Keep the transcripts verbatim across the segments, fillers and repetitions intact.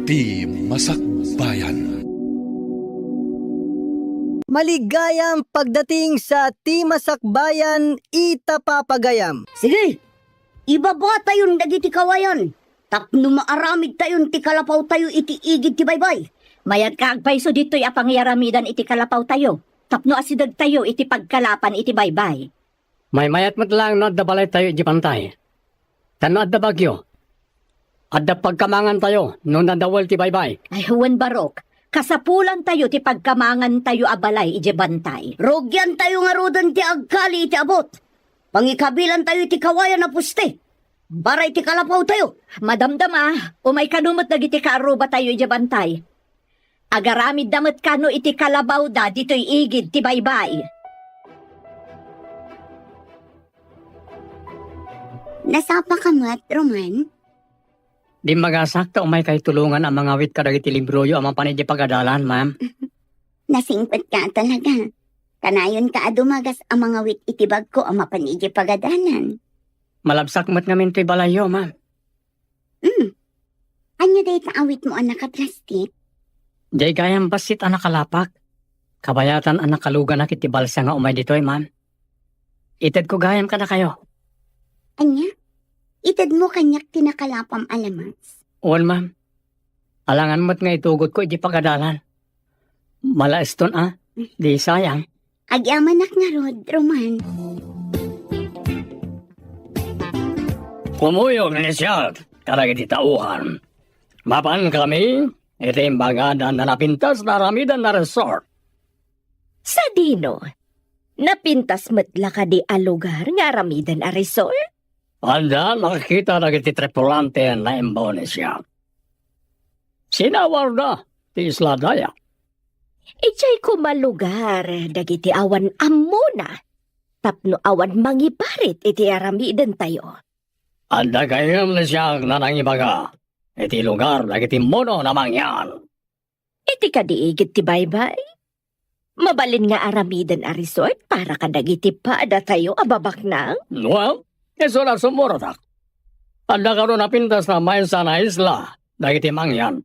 Ti Masakbayan. Maligayam pagdating sa Ti Masakbayan ita papagayam. Sige, ibabatayon dagiti kawayan tapno maaramidtayon ti kalapawtayo iti igid ti baybay. Mayat ka agpayso ditoy a pangiyaramidan iti kalapawtayo tapno asidegtayo iti pagkalapan iti baybay. Maymayat met laeng no adda balaytayo idiay bantay. Ta no adda bagyo, adda pagkamangantayo no nadawel ti baybay. Ay, wen, Barok, kasapulantayo ti pagkamangantayo a balay idiay bantay. Rugiantayo ngaruden ti agkali iti abut. Pangikabilantayo iti kawayan a poste para iti kalapawtayo. Madamdama, umay kano met dagiti kaarrubatayo idiay bantay. Agaramidda met kano iti kalabawda ditoy igid ti baybay. Nasapaka met, Roman? Dimmagasak ta umaykay tulongan a mangawit kadagiti libroyo a mapan idiay pagadalan, ma'am. Nasingpetka talaga. Kanayonka a dumagas a mangawit iti bagko a mapan idiay pagadalan. Malabsak met ngamin toy balayyo, ma'am. Mm. Ania dayta awitmo a nakaplastik? Diay gayam bassit a nakalapak. Kabayatan a nakaluganak iti balsa nga umay ditoy, ma'am. Itedko gayam kadakayo. Ania? Itedmo kaniak ti nakalapam a lamas? Wen, ma'am. Alangan met nga itugotko iti pagadalan. Malaeston a, di sayang. Agyamanak ngarud, Roman. Kumuyog ni siak kadagiti tauhan. Mapan kami iti imbagadan a napintas nga aramidan a resort. Sadino? Napintas met la kadi a lugar nga aramidan a resort? Adda nakakita dagiti tripulante a naimbaw ni siak. Sinawarda ti Isla Dayak. Idiay koma lugar dagiti awan ammona tapno awan mangibarit iti aramidentayo. Adda gayam ni siak a nangibaga iti lugar dagiti mono a mangyan. Iti kadi igid ti baybay? Mabalin nga aramiden a resort para kadagiti padatayo a babaknang? Well, isu la sumuratak. Adda kano napintas a maysa a isla dagiti mangyan.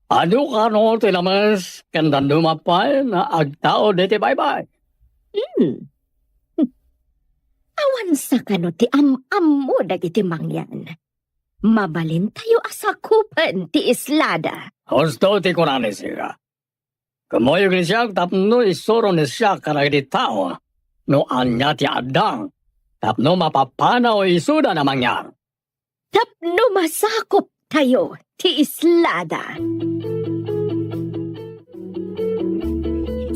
Adu kano ti lames ken dadduma pay nga agtaud iti baybay. Hmm. Awan sa kano ti am-ammo dagiti mangyan. Mabalintayo a sakupen ti islada. Husto ti kuna ni Sira. Kumuyog ni siak tapno isuro ni siak kadagiti tao no ania ti adda, tapno mapapanaw isuda a mangyan. Tapno masakuptayo ti islada.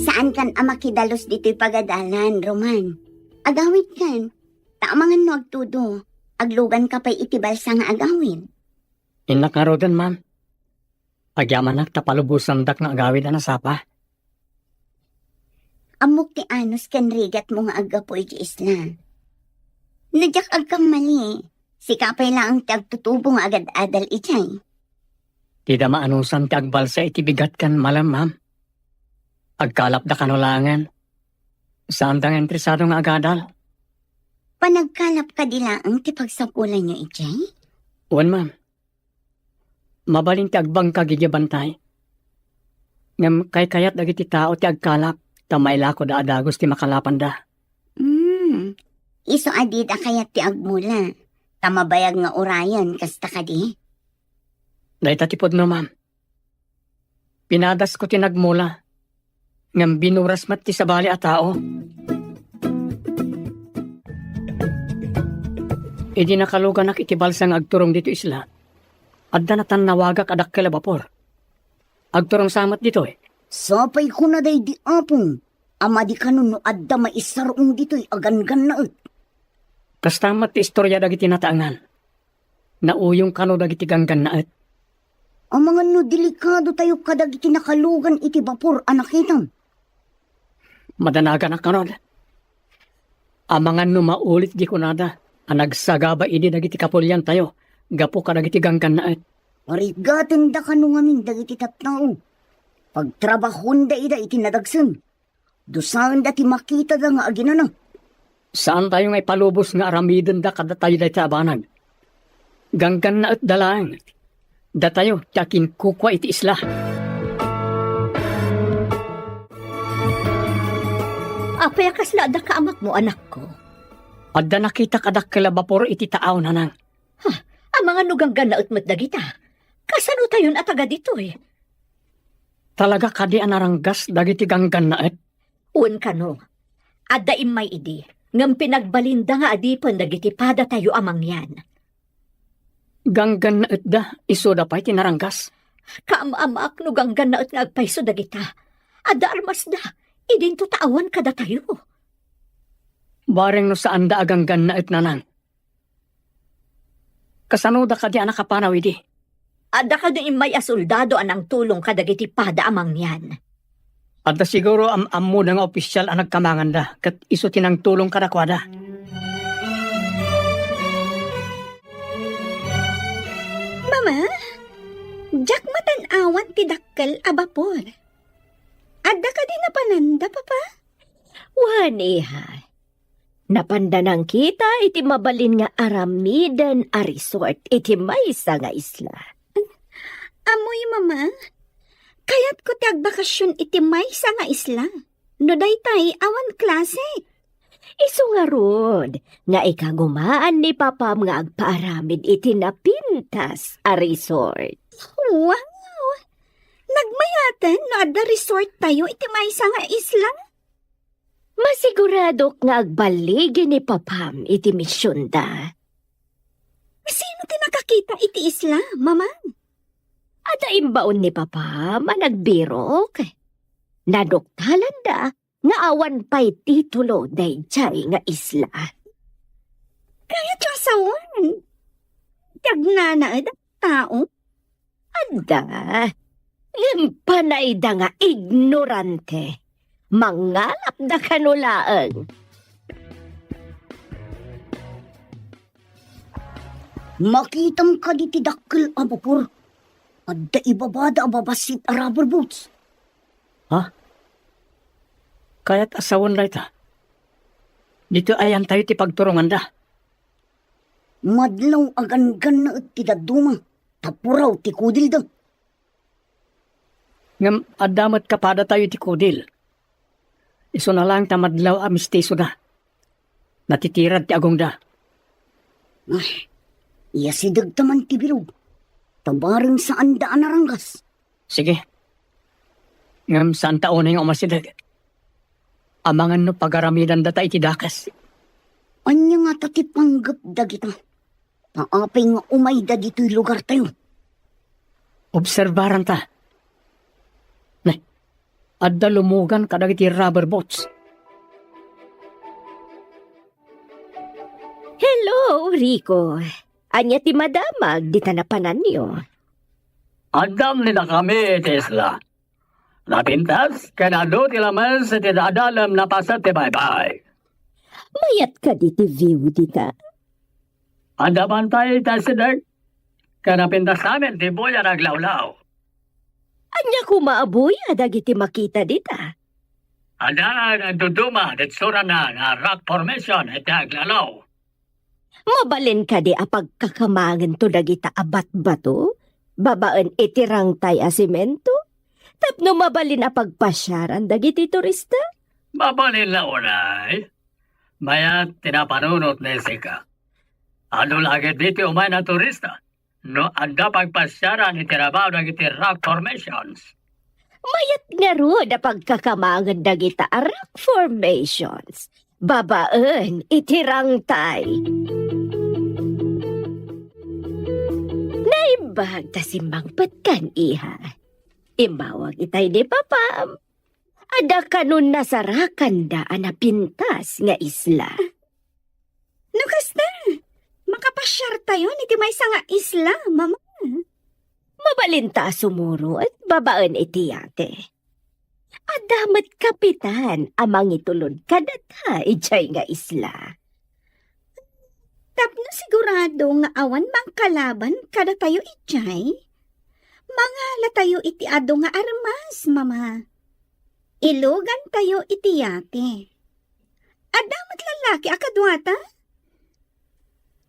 Saankan a makidalus ditoy pagadalan, Roman. Agawidkan, ta amangan no agtudo, agluganka pay iti balsa nga agawid. Innak ngaruden, ma'am. Agyamanak ta palubosandak nga agawid a nasapa. Ammok ti anus ken rigatmo nga aggapu iti isla. No diak agkammali, sika pay laeng ti agtutubo nga agad-adal idiay. Dida maanusan ti agbalsa iti bigat ken malem, ma'am. Agkalapda kano laengen. Saanda nga interesado nga agadal. Panagkalap kadi laeng ti pagsapulanyo idiay? Wen, ma'am. Mabalin ti agbangkag idiay bantay. Ngem kaykayat dagiti tao ti agkalap, ta mailakoda a dagus ti makalapanda. Hmm. Isu a dida kayat ti agmula, ta mabayag nga urayen, kasta kadi? Dayta ti pudno, ma'am. Pinadasko ti nagmula, ngem binuras met ti sabali a tao. Idi nakaluganak iti balsa nga agturong ditoy isla, adda natannawagak a dakkel a bapor. Agturong sa met ditoy. Sapay kuna daydi, Apo, a madi kano no adda maisar-ong ditoy a ganggannaet. Kasta met ti istoria dagiti nataengan. Nauyong kano dagiti ganggannaet. Amangan no delikadotayo kadagiti nakalugan iti bapor a nakitam. Madanaganak ngarud. Amangan no maulit di kunada a nagsagaba idi dagiti kapuliantayo gapu kadagiti ganggannaet. Parigatenda kano ngamin dagiti tattao. Pagtrabahuenda ida iti nadagsen. Dusaenda ti makitada nga aginana. Saantayo nga ipalubos nga aramidenda kadatayo dayta a banag. Ganggannaetda laeng. Datayo ti akinkukua iti isla. Apay a kasla adda kaamakmo, anakko? Adda nakitak a dakkel a bapor iti taaw, nanang. Ha? Amangan no ganggannaet met dagita? Kasanotayon a taga ditoy? Talaga kadi a naranggas dagiti ganggannaet? Wen kano, adda immay idi, ngem pinagbalinda nga adipen dagiti padatayo a mangyan. Ganggannaetda, isuda pay ti naranggas? Kaam-amak no ganggannaet nga agpayso dagita. Adda armasda, idinto ta awan kadatayo. Bareng no saanda a ganggannaet, nanang. Kasanoda kadi a nakapanaw idi? Adda kadi immay a soldado a nangtulong kadagiti pada a mangyan. Adda siguro am-ammoda nga opisyal a nagkamanganda, ket isu ti nangtulong kadakuada. Mama, diak matan-awan ti dakkel a bapor. Adda kadi napananda, Papa? Wen, iha. Napanda nangkita iti mabalin nga aramiden a resort iti maysa nga isla. Ammoyo, Mama, kayatko ti agbakasion iti maysa nga isla. No daytay, awan klase. Isu ngarud nga ikagumaan ni Papam nga agpaaramid iti napintas a resort. Wow! Nagmayaten no adda resort tayo iti maysa nga isla? Masiguradok nga agballigi ni Papam iti misionda. Sino ti nakakita iti isla, Mama? Adda imbaon ni Papam a nagbirok. Naduktalanda nga awan pay titulo daydiay nga isla. Kayatyo a sawen ti agnanaed a tao? Adda. Ngem panayda nga ignorante. Mangalapda kano laeng. Makitam kadi ti dakkel a bapor? Adda ibabada a babassit a rubber boats. Ha? Kayat a sawen dayta? Ditoy ayantayo ti pagturonganda. Madlaw a ganggannaet ti dadduma, ta puraw ti kudilda. Ngem adda met kapadatayo iti kudil. Isuna laeng ta madlaw a mistisoda. Natitirad ti agongda. Ah, iyasidegta man ti bilog. Ta bareng saanda a naranggas. Sige. Ngem saanta unay nga umasideg. Amangan no pagaramidandata iti dakes. Ania ngata ti panggep dagita? Ta apay nga umayda ditoy lugartayo? Obserbaranta. Ne, adda lumugan kadagiti rubber boats. Hello, Rico. Ania ti madamag dita napananyo? Addam ni dakami iti isla. Napintas ken adu ti lames iti adalem napaset ti baybay. Mayat kadi ti view dita? Adda bantay ti asideg, ken napintas amin ti buya nga aglawlaw. Ania koma a buya dagiti makita dita? Adda nga agduduma ti itsurana nga rock formation iti aglawlaw. Mabalin kadi a pagkakamangento dagita a batbato babaen iti rangtay a semento tapno mabalin a pagpasiaran dagiti turista? Mabalin la unay. Mayat ti napanunot ni Sika. Adu la ket ditoy umay a turista no adda pagpasiaran iti rabaw dagiti rock formations. Mayat ngarud a pagkakamangan dagita a rock formations babaen iti rangtay. Naimbag ta simmangpetkan, iha. Immawag itay ni Papam. Adda kanon nasarakanda a napintas nga isla. No kasta, makapasiartayon iti maysa nga isla, Mama. Mabalinta a sumurot babaen iti yate. Adda met kapitan a mangitulod kadata idiay nga isla. Tapno sigurado nga awan mangkalaban kadatayo idiay, mangalatayo iti adu nga armas, Mama. Ilugantayo iti yate. Adda met lallaki a kaduata?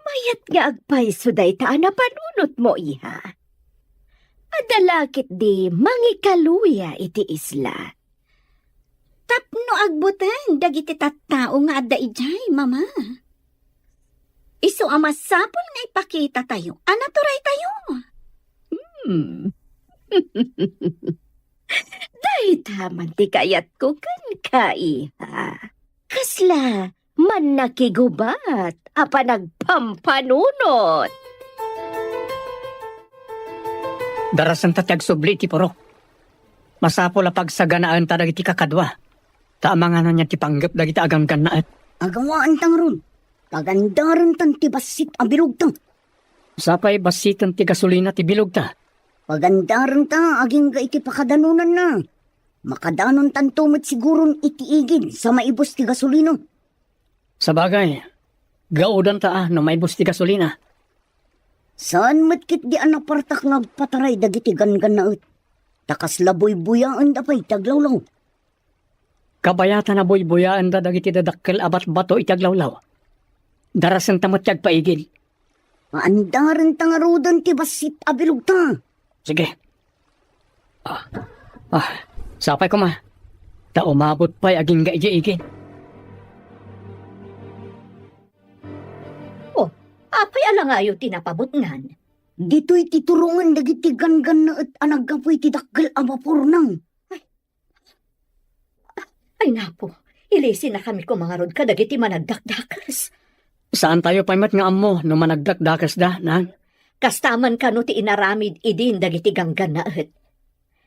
Mayat nga agpayso dayta a napanunotmo, iha. Adda la ketdi mangikaluya iti isla. Tapno agbuteng dagiti tattao nga adda idiay, Mama. Isu a masapul nga ipakitatayo a naturaytayo. Hmm. Dayta man ti kayatko kenka, iha. Kasla mannakigubat a panagpampanunot. Darasenta ti agsubli iti purok. Masapul a pagsaganaenta dagiti kakadua, ta amangan ania ti panggep dagiti ganggannaet. Agawaanta ngarud. Pagandarentan ti bassit a bilogta. Sapay bassiten ti gasolina ti bilogta. Pagandarenta agingga iti pakadanonanna. Makadanontanto met siguron iti igid sa maibus ti gasolina. Sabagay, gaudanta a no maibus ti gasolina. Saan met ketdi a napartak nga agpataray dagiti ganggannaet. Ta kasla buybuyaenda pay ti aglawlaw. Kabayatan a buybuyaenda dagiti dadakkel a batbato iti aglawlaw. Darasenta met ti agpaigid. Paandarenta ngaruden ti bassit a bilogta. Sige. Ah, ah, sapay koma. Ta umabot pay agingga idiay igid. Oh, apay a langayo ti napabutngan? Ditoy ti turongen dagiti ganggannaet a naggapu iti dakkel a bapor, nang. Ay, napo, ilisinakami koma ngarud kadagiti managdakdakes. Saantayo pay met nga ammo no managdakdakesda, nang? Kasta man kano ti inaramid idin dagiti ganggannaet.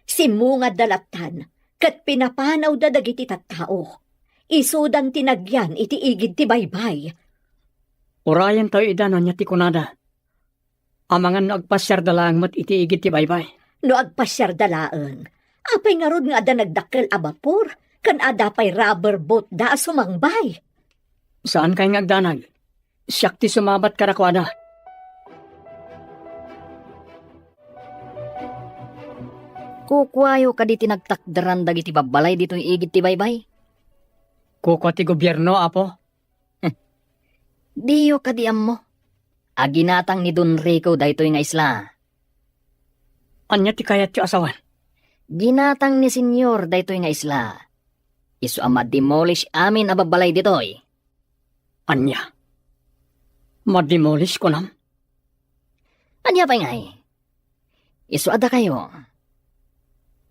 Simmungadda lattan, ket pinapanawda dagiti tattao. Isudan ti nagyan iti igid ti baybay. Urayentayo ida no ania ti kunada. Amangan no agpasiarda laeng met iti igid ti baybay. No agpasiarda laeng, apay ngarud nga adda nagdakkel a bapor, ken adda pay rubber boat da a sumangbay? Saankay nga agdanag. Siak ti sumabat kadakuada. Kukuayo kadi ti nagtakderan dagiti babbalay ditoy igid ti baybay? Kukua ti gobierno, Apo. Diyo kadi ammo? A ginatang ni Don Rico daytoy nga isla. Ania ti kayatyo a sawen? Ginatang ni Senyor daytoy nga isla. Isu a ma-demolish amin a babbalay ditoy. Ania? Ma-demolish, kunam? Ania pay ngay? Isu a dakayo.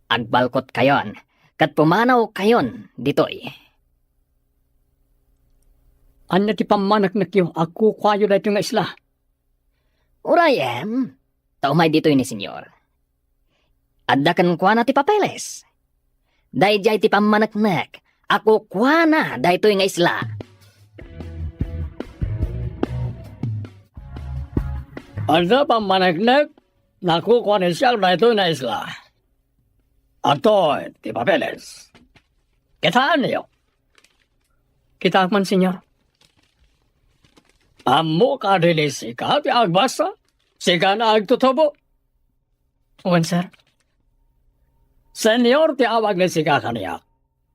Agbalkotkayon, ket pumanawkayon ditoy. Ania ti pammaneknekyo a kukuayo daytoy nga isla? Urayem, ta umay ditoy ni Senyor. Adda kenkuana ti papeles. Daydiay ti pammaneknek a kukuana daytoy nga isla. Adda pammaneknek a kukua ni siak daytoy nga isla. Adtoy ti papeles. Kitaenyo. Kitaek man, Senyor. Ammo kadi ni sika ti agbasa? Sika nga agtutubo? Wen, sir. Senyor ti awag ni sika kaniak.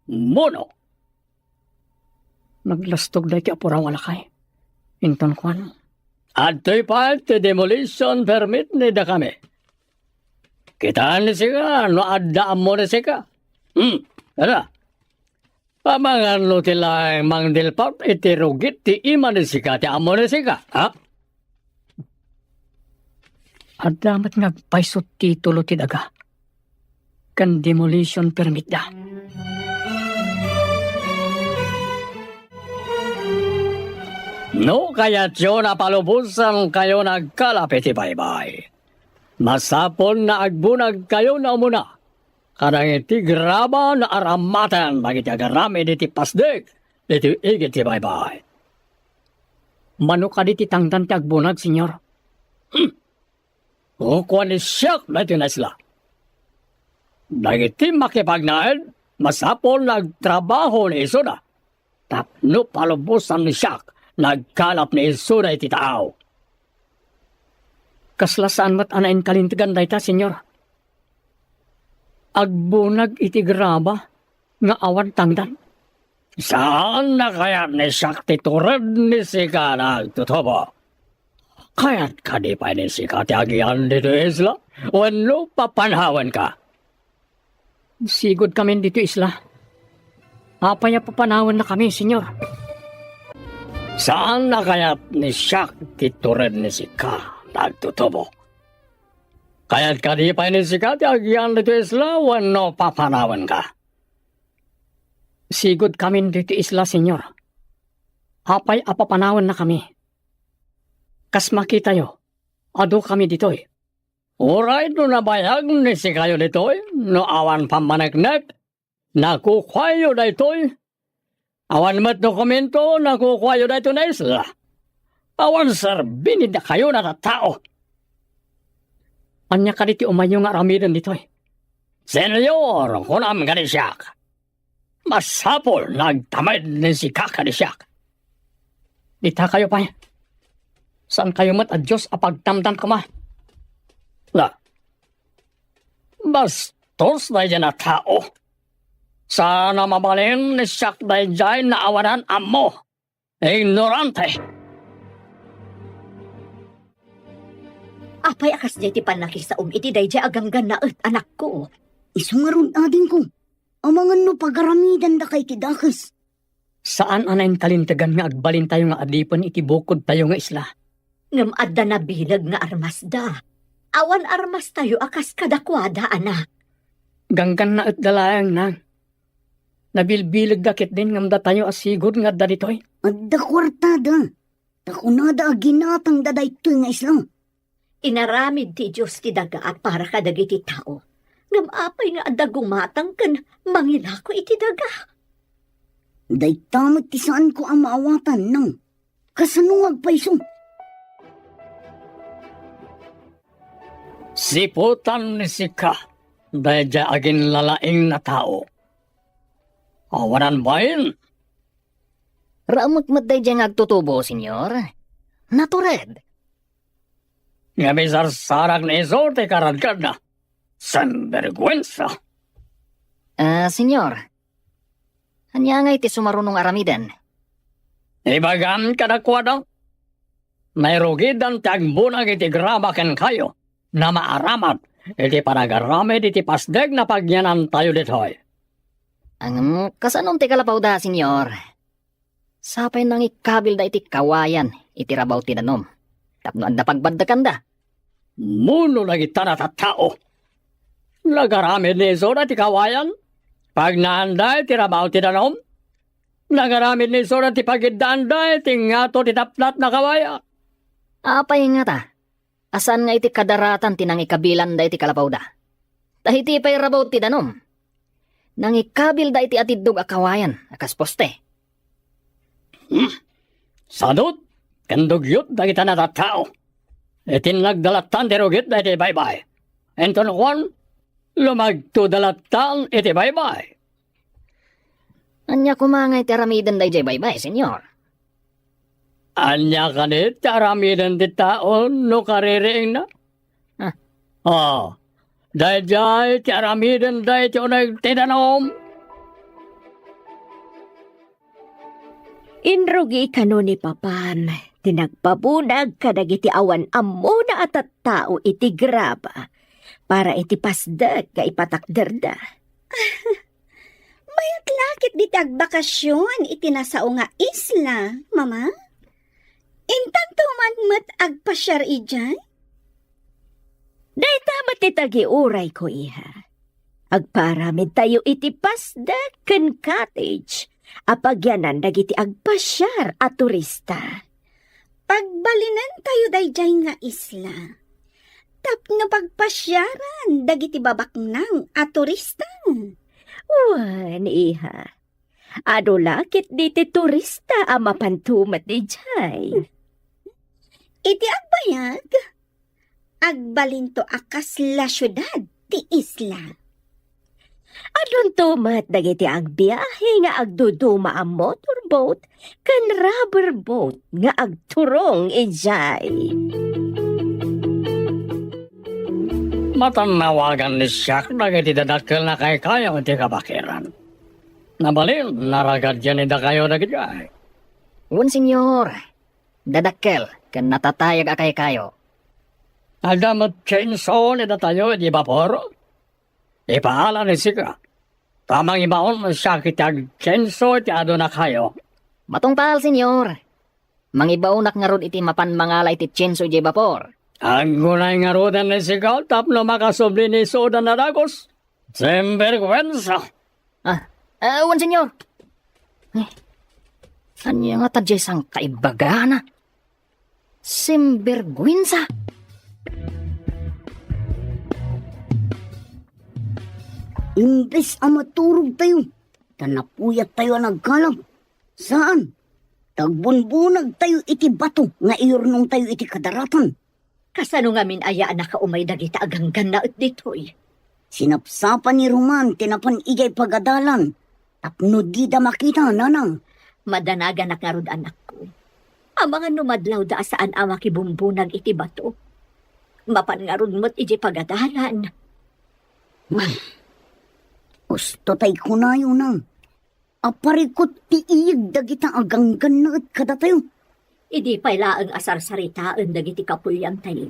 Muno. Naglastog daytoy a puraw a lakay. Inton kuan. Adtoy pay ti demolition permit ni dakami. Kitaen ni sika no adda ammo ni sika. Hmm, ada. Amangan no ti laeng mangdilpat iti rugit ti ima ni sika ti ammo ni sika, ha? Adda met nga agpayso ti titulo ti daga ken demolition permit da. No kayatyo a palubosankayo nga agkalap iti baybay, masapul nga agbunagkayo nga umuna kadagiti graba nga aramaten dagiti agaramid iti pasdek ditoy igid ti baybay. Mano kadi ti tangdan ti agbunag, Senyor? Hmm. Kukua ni siak daytoy nga isla. Dagiti makipagnaed, masapul nga agtrabaho ni isuda. Tapno palubosan ni siak nga agkalap ni isuda iti taaw. Kasla saan met a nainkalintegan dayta, Senyor? Agbunag iti graba nga awan tangdan. Saan a kayat ni siak ti tured ni sika nga agtutubo. Kayat kadi pay ni sika ti agian ditoy isla? Wenno papanawenka? Sigud kamin ditoy isla. Apay a papanawennakami, Señor? Saan a kayat ni Siak ti tured ni sika, nagtutubo. Kayat kadi pay ni sika ti agian ditoy isla wenno papanawenka? Sigud kamin ditoy isla, Señor. Apay a papanawennakami? Kas makitayo, adu kami ditoy. Uray no nabayag ni sikayo ditoy, no awan pammaneknek, nakukuayo daytoy. Awan met dokumento, nakukuayo daytoy nga isla. Awan serbini dakayo a tattao. Ania kadi ti umayyo nga aramiden ditoy? Señor, kunam kadi siak. Masapul nga agtamed ni sika kadi siak. Ditakayo pay. Saankayo met a Dios a pagtamtam koma. La, bastos daydiay a tao. Saan a mabalin ni siak daydiay nga awanan ammo. Ignorante! Apay a kasdiay ti pannakisaom iti daydiay a ganggannaet, anakko? Isu ngarud, adingko, amangan no pagaramidandaka iti dakes. Saan a nainkalintegan nga agbalintayo nga adipen iti bukodtayo nga isla. Ngem adda nabileg nga armasda. Awan armastayo a kas kadakuada, anak. Ganggannaetda laeng, nang. Nabilbilegda ketdin ngem datayo a sigud nga adda ditoy. Adda kuartada. Ta kunada a ginatangda daytoy nga isla. Inaramid ti Dios ti daga a para kadagiti tao. Ngem apay nga adda gumatang ken mangilako iti daga? Dayta met ti saanko a maawatan, nang. Kasano nga agpayso? Siputan ni sika daydiay aginlalaing a tao. Awanan bain. Raemek met daydiay nga agtutubo, Señor. Natured. Ngem isarsarak ni isu ti karadkadna. Sinberguensa! Ah, Señor, ania ngay ti sumaruno nga aramiden? Ibagam kadakuada, nairugidan ti agbunag iti graba kenkayo, nga maaramat iti panagaramid iti pasdek nga pagyanantayo ditoy. Ngem, kasanon ti kalapawda, Señor? Sapay nangikabilda iti kawayan iti rabaw ti danum tapno adda pagbaddekanda. Muno dagita a tattao. Nagaramid ni isuda ti kawayan, pagnaanda iti rabaw ti danum. Nagaramid ni isuda ti pagiddaanda iti ngato ti tapnat a kawayan. Apay ngata? A saan nga iti kadaratan ti nangikabilanda iti kalapawda. Ta iti pay rabaw ti danum, nangikabilda iti atiddog a kawayan a kas poste. Hmm. Sadut ken dugyot dagita a tattao. Iti nagdalatan ti rugit daytoy baybay. Inton kuan, lumagto dalatan iti baybay. Ania koma nga iti aramiden daydiay baybay, Señor? Ania kadi ti aramiden ti tao no kaririingna? Ah. Ah, daydiay ti aramiden daytoy uneg ti danum. Inrugi kano ni Papan ti nagpabunag kadagiti awan ammona a tattao iti graba para iti pasdek nga ipatakderda. Mayat la ketdi ti agbakasion iti nasao nga isla, Mama. Intanto man met agpasiar idiay? Dayta met ti tagiurayko, iha. Agpaaramidtayo iti pasdek ken cottage a pagyanan dagiti agpasiar a turista. Pagbalinentayo daydiay nga isla tapno pagpasiaran dagiti babaknang a turista. Wen, iha. Adu la ketdi ti turista a mapan tumet idiay. Iti agbayag, agbalinto a kasla siudad ti isla. Adunto met dagiti agbiahe nga agduduma a motorboat ken rubber boat nga agturong idiay. Matannawagan ni Siak dagiti dadakkel a kaykayo iti kabakiran. Nabalin, naragad ken ni dakayo dagidiay. Wen, Señor. Dadakkel, ken natatayag a kaykayo. Adda met chainsaw ni datayo iti bapor? Ipaala ni sika. Ta mangibaon siak iti agchainsaw iti adu na kayo. Matungpal, Senyor. Mangibaonak ngarud iti mapan mangala iti chainsaw idiay bapor. Aggunay ngaruden ni sika tapno makasubli ni isudan a dagus. Sinbergwensa! Ah, ah, wen, Senyor. Eh, ania ngata diay sangkaibbagana? Sinbergwensa! Imbes a maturogtayo, ta napuyattayo a naggalak. Saan, tagbunbunagtayo iti bato nga iyurnongtayo iti kadaratan. Kasano ngamin aya a nakaumay dagita a ganggannaet ditoy? Sinapsapa ni Roman ti napan idiay pagadalan tapno dida makita, nanang. Madanaganak ngarud, anakko. Amangan no madlawda a saan a makibumbunag iti bato. Mapan ngarud met idiay pagadalan. Usto tay kunayo, nang. Aparikot ti iyeg dagita a ganggannaet kadatayo. Idi pay laeng a sarsaritaen dagiti kapuliantayo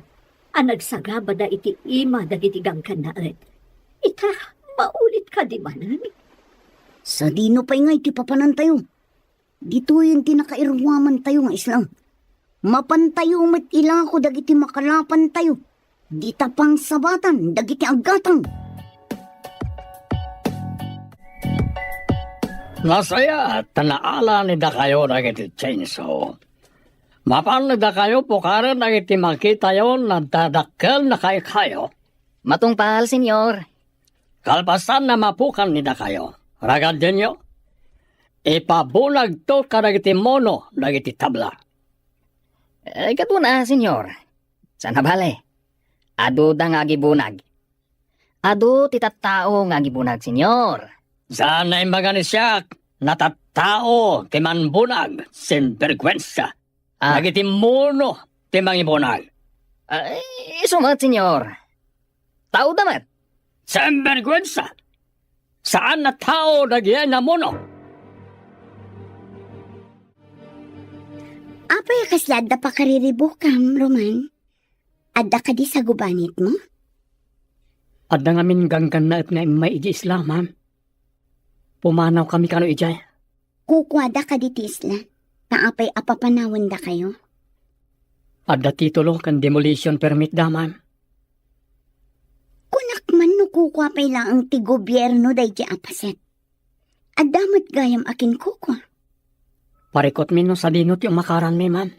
a nagsagabada iti ima dagiti ganggannaet, ita, maulit kadi manen? Sadino pay ngay ti papanantayo? Ditoyen ti nakairuamantayo nga isla. Mapantayo met ilako dagiti makalapantayo. Dita pangsabatan dagiti aggatang. Nasayaat ta naala ni dakayo dagiti chainsaw. Mapan ni dakayo pukaren dagiti makitayo nadadakkel na kaykayo. Matungpal, Senyor. Kalpasan na mapukan ni dakayo, ragad denyo, ipabunagto kadagiti muno dagiti tabla. Eh, kaduna, Senyor. Saan a bale, aduda nga agibunag. Adu ti tattao nga agibunag, Senyor. Saan a imbaga ni siak, natattao ti manbunag, sinbergwensa. Ah. Dagiti muno ti mangibunag. Ay, isu met, Senyor. Taoda met. Sinbergwensa! Saan a tao dagiti namuno. Apay a kasla adda pakariribukam, Roman? Adda kadi sagubanitmo? Adda ngamin ganggannaet nga immay idiay isla, ma'am. Pumanawkami kano idiay. Kukuada kadi ti isla, ta apay a papanawendakayo? Adda titulo ken demolition permit da, ma'am. Kunak man no kukua pay laeng ti gobierno daydi a paset. Adda met gayam a kinkukua. Parikutmi no sadino ti umakaranmi, ma'am.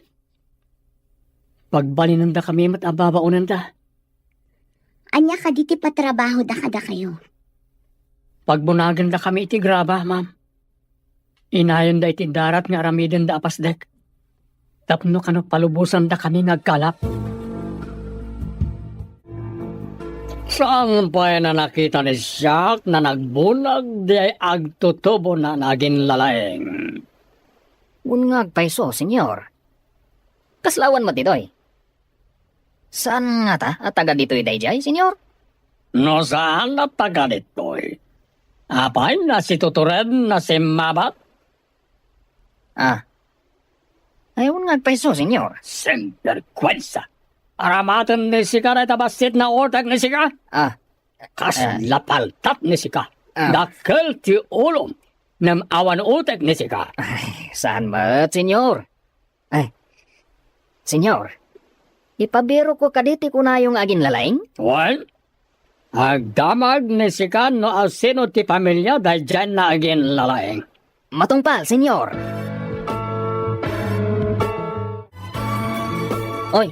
Pagbalinendakami met a babaonenda. Ania kadi ti patrabahoda kadakayo? Pagbunagenda kami iti graba, ma'am. Inayonda iti darat nga aramidenda a pasdek. Tapno kano palubosanda kami nga agkalap. Saan pay a nakita ni siak nga nagbunag diay agtutubona nga aginlalaing? Wen nga agpayso, Senyor. Kasla awan met ditoy. Saan ngata a taga ditoy daydiay, Senyor? No saan a taga ditoy, apay a nasitutured, nasimmabat? Ah. Ay, wen nga agpayso, Senyor. Sinbergwensa! Aramaten ni sika dayta bassit nga utek ni sika? Ah. Kasla paltat ni sika. Ah. Dakkel ti ulom, ngem awan utek ni sika. Ay, saan met, Senyor? Ay, Senyor, ipabirokko kadi ti kunayo nga aginlalaing? Wen, agdamag ni sika no asino ti pamilia daydiay nga aginlalaing. Matungpal, Senyor. Oy,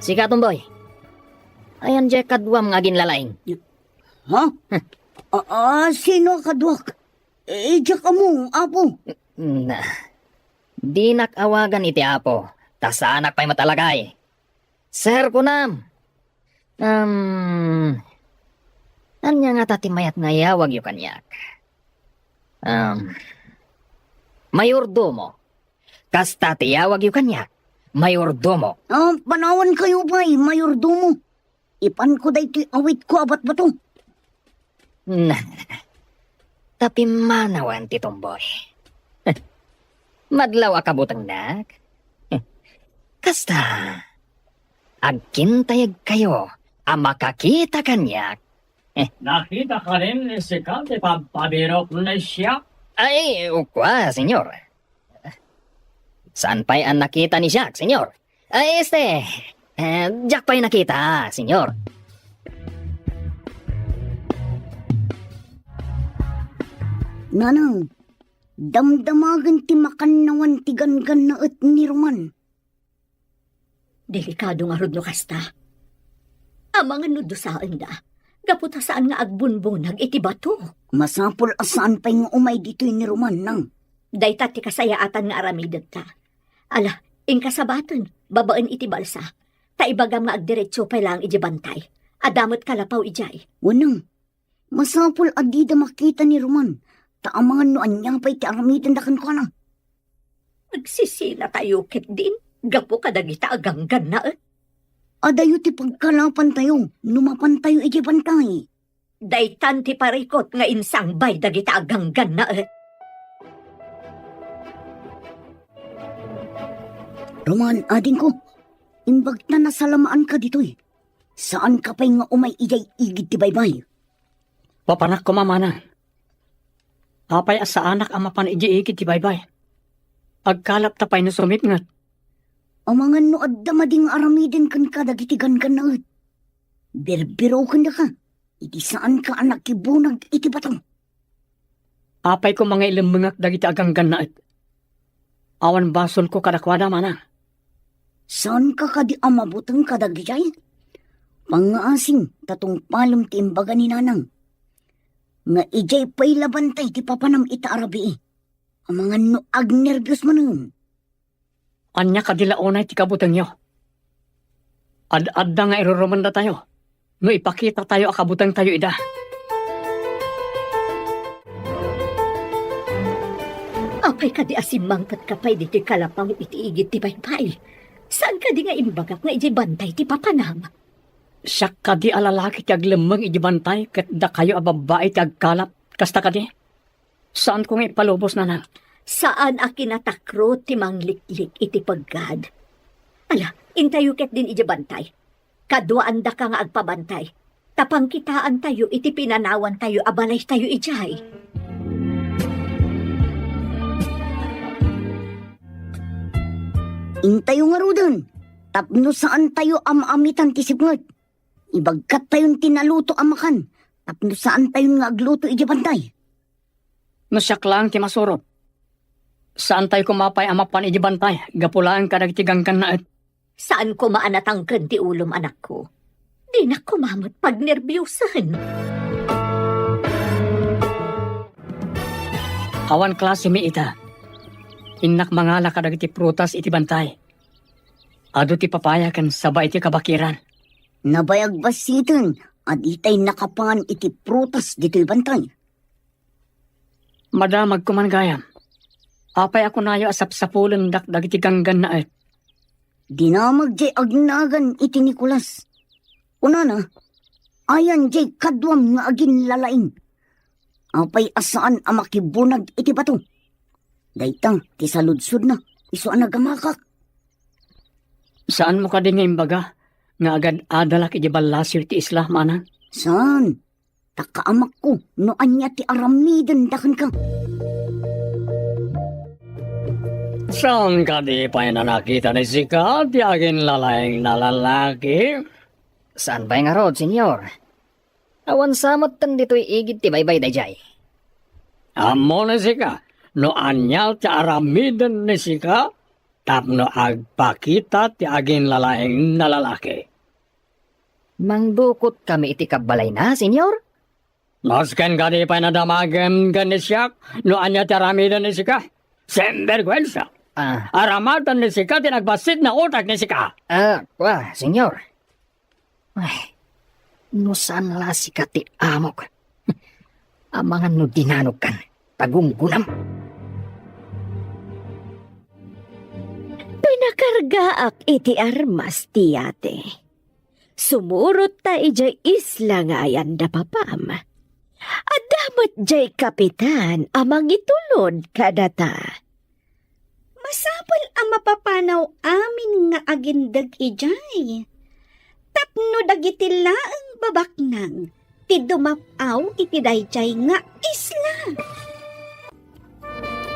sika, Tomboy. Ayan diay kaduam nga aginlalaing. Ha? A, a, sino a kaduak? Idiak ammo, Apo. Na, dinak awagan iti Apo, ta saanak pay met a lagay. Sir, kunam. Um, ania ngata ti mayat nga iyawagyo kaniak? Um, mayordomo. Kasta ti iyawagyo kaniak, mayordomo. Ah, panawankayo pay, mayordomo. Ipanko daytoy awitko a batbato. Na, ta pimmanawen ti Tomboy. Madlaw a kabutengnak. Kasta, agkintayegkayo a makakita kaniak. Eh. Nakita kanin ni sika ti pabpabirok ni siak? Ay, ukua, senyor. Saan pay a nakita ni siak, senyor? Ay, este, eh, diak pay nakita, senyor. Nanang, damdamagen ti makannawan ti ganggannaet ni Roman. Delikado ngarud no kasta. Amangan no dusaenda, gapu ta saan nga agbunbunag iti bato. Masapul a saan pay nga umay ditoy ni Roman, nang. Dayta ti kasayaatan nga aramidenta. Ala, inka sabaten, babaen iti balsa. Ta ibagam nga agdiretso pay laeng idiay bantay. Adda met kalapaw idiay. Wenno, masapul a dida makita ni Roman, ta amangan no ania pay ti aramidenda kenkuana. Agsisinatayo ketdin, gapu kadagita a ganggannaet. Adayo ti pagkalapantayo no mapantayo idiay bantay. Daytan ti parikut nga insangbay dagita a ganggannaet. Roman, adingko, imbagta nasalamaanka ditoy. Saanka pay nga umay idiay igid ti baybay. Papanak koma, manang. Apay a saanak a mapan idiay igid ti baybay? Agkalapta pay no sumipnget. Amangan no adda madi nga aramiden kenka dagiti ganggannaet. Birbirokendaka iti saanka a nakibunag iti bato. Apay koma nga ilemmengak dagiti a ganggannaet? Awan basolko kadakuada, manang. Saanka kadi a mabuteng kadagijay? Pangngaasim ta tungpalem ti imbaga ni nanang nga idiay pay la bantay ti papanam ita a rabii. Amangan no agnerbios manen. Ania kadi la unay ti kabutengyo? Ad-adda nga irurumendatayo no ipakitatayo a kabutengtayo ida. Apay kadi a simmangpetka pay ditoy kalapaw iti igid ti baybay? Saan kadi nga imbagak nga idiay bantay ti papanam? Siak kadi a lalaki ti aglemmeng idiay bantay ket dakayo a babbai ti agkalap. Kasta kadi? Saanko nga ipalubos, nanang. Saan a kinatakro ti mangliklik iti peggad. Ala, intayo ketdin idiay bantay. Kaduaandaka nga agpabantay. Ta pangkitaantayo iti pinanawantayo a balaytayo idiay. Intayo ngaruden, tapno saantayo a maamitan ti sipnget. Ibagkattayon ti naluto a makan, tapno saantayon nga agluto idiay bantay. No siak laeng ti masurot, saantayo koma pay a mapan idiay bantay gapu laeng kadagiti ganggannaet. Saan koma a natangken ti ulom, anakko. Dinak koma met pagnerbiusen. Awan klasemi ita. Innak mangala kadagiti prutas iti bantay. Adu ti papaya ken saba iti kabakiran. Nabayag bassiten a ditay nakapan iti prutas ditoy bantay. Madamag koman gayam. Apay a kunayo a sapsapulendak dagiti ganggannaet? Dinamag jay agnagan iti Nicolas. Kunana, ayan jay kaduam nga aginlalaing. Apay a saan a makibunag iti bato? Dayta ti saludsodna, isu a nagamakak. Saanmo kadi nga imbaga nga agad-adalak iti ballasiw ti isla, manang? Saan? Ta kaamakko no ania ti aramidenda kenka. Saan kadi pay a nakita ni sika ti aginlalaing a lalaki? Saan pay ngarud, senyor? Awan sa metten ditoy igid ti baybay daydiay. Ammo ni sika no ania ti aramiden ni sika tapno agpakita ti aginlalaing a lalaki? Mangdukotkami iti kabbalayna, senyor? Nasken kadi pay a nadamagem ken ni siak no ania ti aramiden ni sika? Sinberguensa! Ah. Aramatan ni sika ti nagbassit nga utak ni sika. Ah, kua, senyor. Ay, no saan la sika ti amok. Amangan no dinanogkan, pagunggunam. Pinakargaak iti armas ti yate. Sumurot ta idiay isla nga ayan da papam. Adda met diay kapitan a mangitulod kadata. Masapul a mapapanaw amin nga agindeg idiay tapno dagiti laeng babaknang ti dumap-aw iti daydiay nga isla.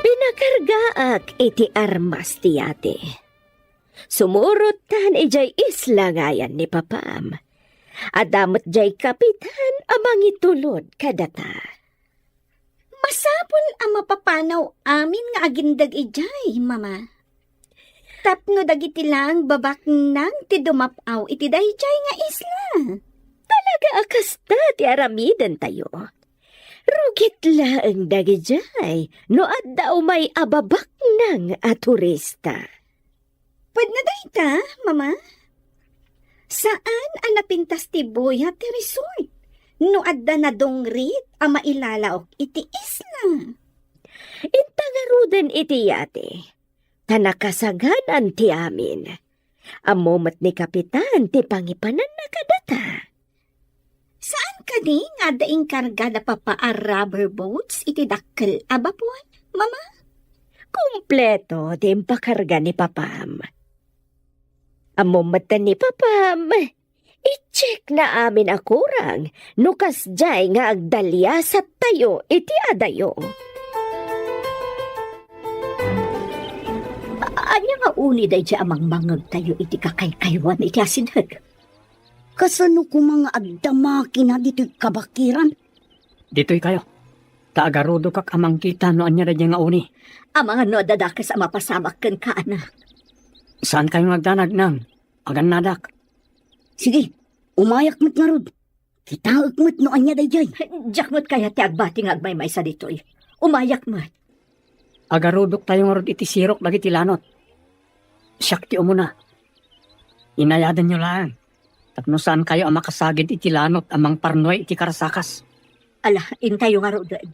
Pinakargaak iti armas ti yate. Sumurottan idiay isla nga ayan ni papam. Adda met diay kapitan a mangitulod kadata. Masapul a mapapanaw amin nga agindeg idiay, Mama. Tapno dagiti laeng babaknang ti dumap-aw iti daydiay nga isla. Talaga a kasta ti aramidentayo. Rugit laeng dagidiay no adda umay a babaknang a turista. Pudno dayta, Mama? Saan a napintas ti buya ti resort no adda nadungrit a mailalaok iti isla. Inta ngaruden iti yate, ta nakasaganan ti amin. Ammo met ni Kapitan ti pangipananna kadata. Saan kadi nga adda inkarga da Papa a rubber boats iti dakkel a bapon, Mama? Kompleto ti impakarga ni Papam. Ammo met ni Papam, i-check na amin a kurang no kasdiay nga agdaliasattayo iti adayo. A-, ania nga uni daydiay a mangmangngegtayo iti kakaykaywan iti asideg? Kasano koma nga agda makina ditoy kabakiran? Ditoykayo. Ta agarudokak a mangkita no ania daydiay nga uni. Amangan no adda dakes a mapasamak kenka, anak. Saankayo nga agdanag, Nang. Agannadak. Sige, umayak met ngarud. Kitaek met no ania daydiay. Diak met kayat ti agbati nga agmaymaysa ditoy. Umayak met. Agarudoktayo ngarud iti sirok dagiti lanot. Siak ti umuna. Inayadanyo laeng tapno saankayo a makasagid iti lanot a mangparnuay iti karasakas. Ala, intayo ngaruden.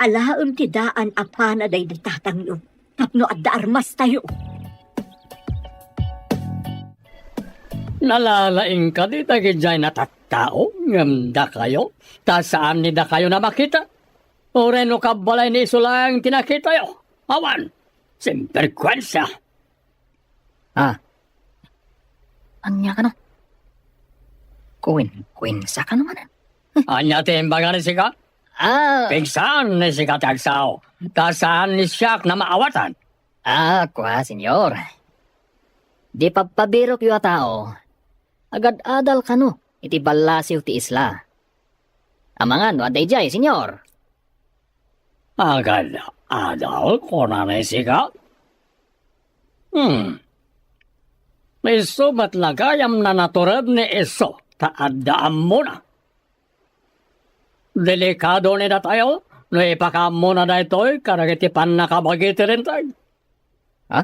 Alaem ti daan a pana daydi tatangyo tapno adda armastayo. Nalalaing kadi dagidiay a tattao ngem dakayo, ta saan ni dakayo a makita? Uray no kabbalay ni isu laeng ti nakitayo? Awan! Sinberkuensa! Ah. Ania kano? Kuwenkuwensa kano manen? Ania ti imbaga ni sika? Ah. Pigsaan ni sika ti agsao, ta saan ni siak a maawatan. Ah, kua, Señor. Di pabpabirokyo a tao, agad-adal kano iti ballasiw ti isla. Amangan no adda idiay, Señor. Agad-adal, kunana sika? Hmm. Isu met la gayam a natured ni isu, ta adda ammona. Delikado ni datayo no ipakaammona daytoy kadagiti pannakabagi ti Linteg. Ha?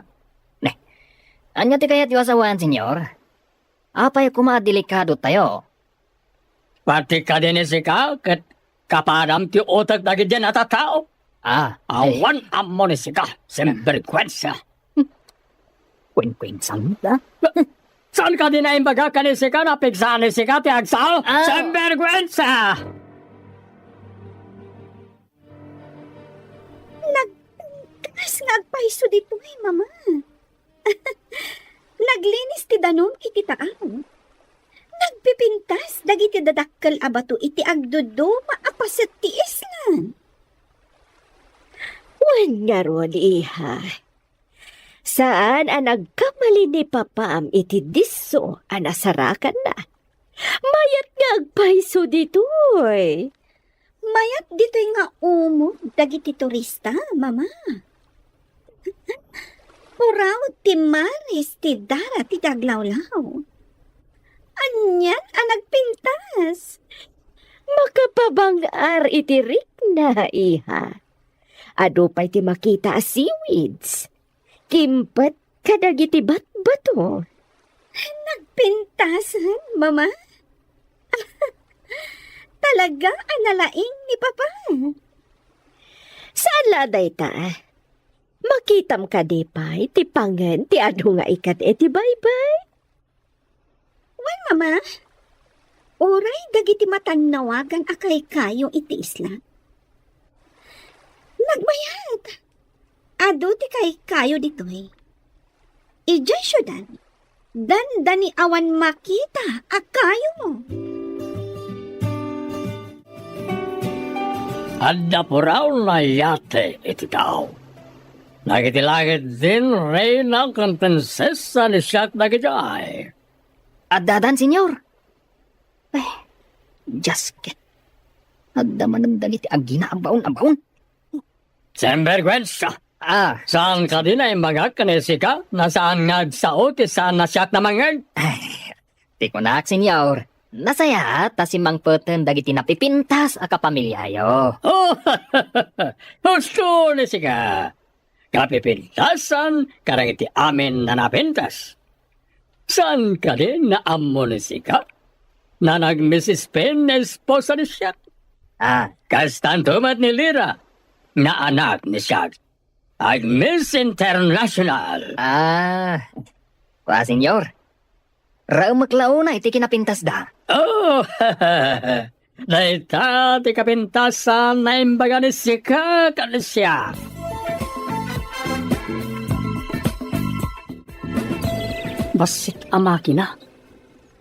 Ne. Ania ti kayatyo a sawen, Señor? Apay koma a delikadotayo? Pati kadi ni sika ket kapadam ti utek dagiti a tattao. Ah, ay. Awan ammo ni sika, sinberkuensa. Kuwenkuensa da? Saan kadi a imbaga ken ni sika a pigsaan ni sika ti agsao? Ah. Sinberkuensa! Nagpintas nga agpayso ditoy, Mama. Naglinis ti danum iti taaw. Nagpipintas dagiti dadakkel a bato iti agduduma a paset ti isla. Wen ngarud, iha. Saan a nagkamali ni papam iti disso a nasarakanna. Mayat nga agpayso ditoy. Mayat ditoy nga umog dagiti turista, Mama. Puraw ti maris ti dara ti aglawlaw. Anian a nagpintas? Makapabang-ar iti rikna, iha. Adu pay ti makita a seaweeds. Kimpet kadagiti batbato. Nagpintasen, Mama? Talaga a nalaing ni Papa. Saan la dayta? Makitam kadi pay ti pangen ti adu nga ikat iti baybay? Wen, Mama. Uray dagiti matannawagan a kaykayo iti isla. Nagbayat. adu ti kaykayo ditoy. Idiay siudad, dandani awan makita a kayo. Adda puraw a yate iti tao. Dagiti langit din reyna ken prinsesa ni siak dagidiay. Addadan, Señor? Ay, Dios ket. Adda manen dagiti agina a baon a baon. Sinbergwensa! Ah. Saan kadi naimbagak ken ni sika? Nasaan nga agsao ti saan a siak namangngeg? Ay, ti kunak, Señor, nasayaat ta simmangpeten dagiti napipintas a kapamiliayo. Oh, husto ni sika. Kapipintasan kadagiti amin a napintas. Saan kadi nga ammo ni sika? Nga nag-Missus Payne nga esposa ni siak. Ah. Kastanto met ni Lira nga anak ni siak. Ag-Miss International. Ah. Kua, Señor. Raemek la unay ti kinapintasda. Oh, dayta ti kapintasan nga imbaga ni sika ken ni siak. Bassit a makina,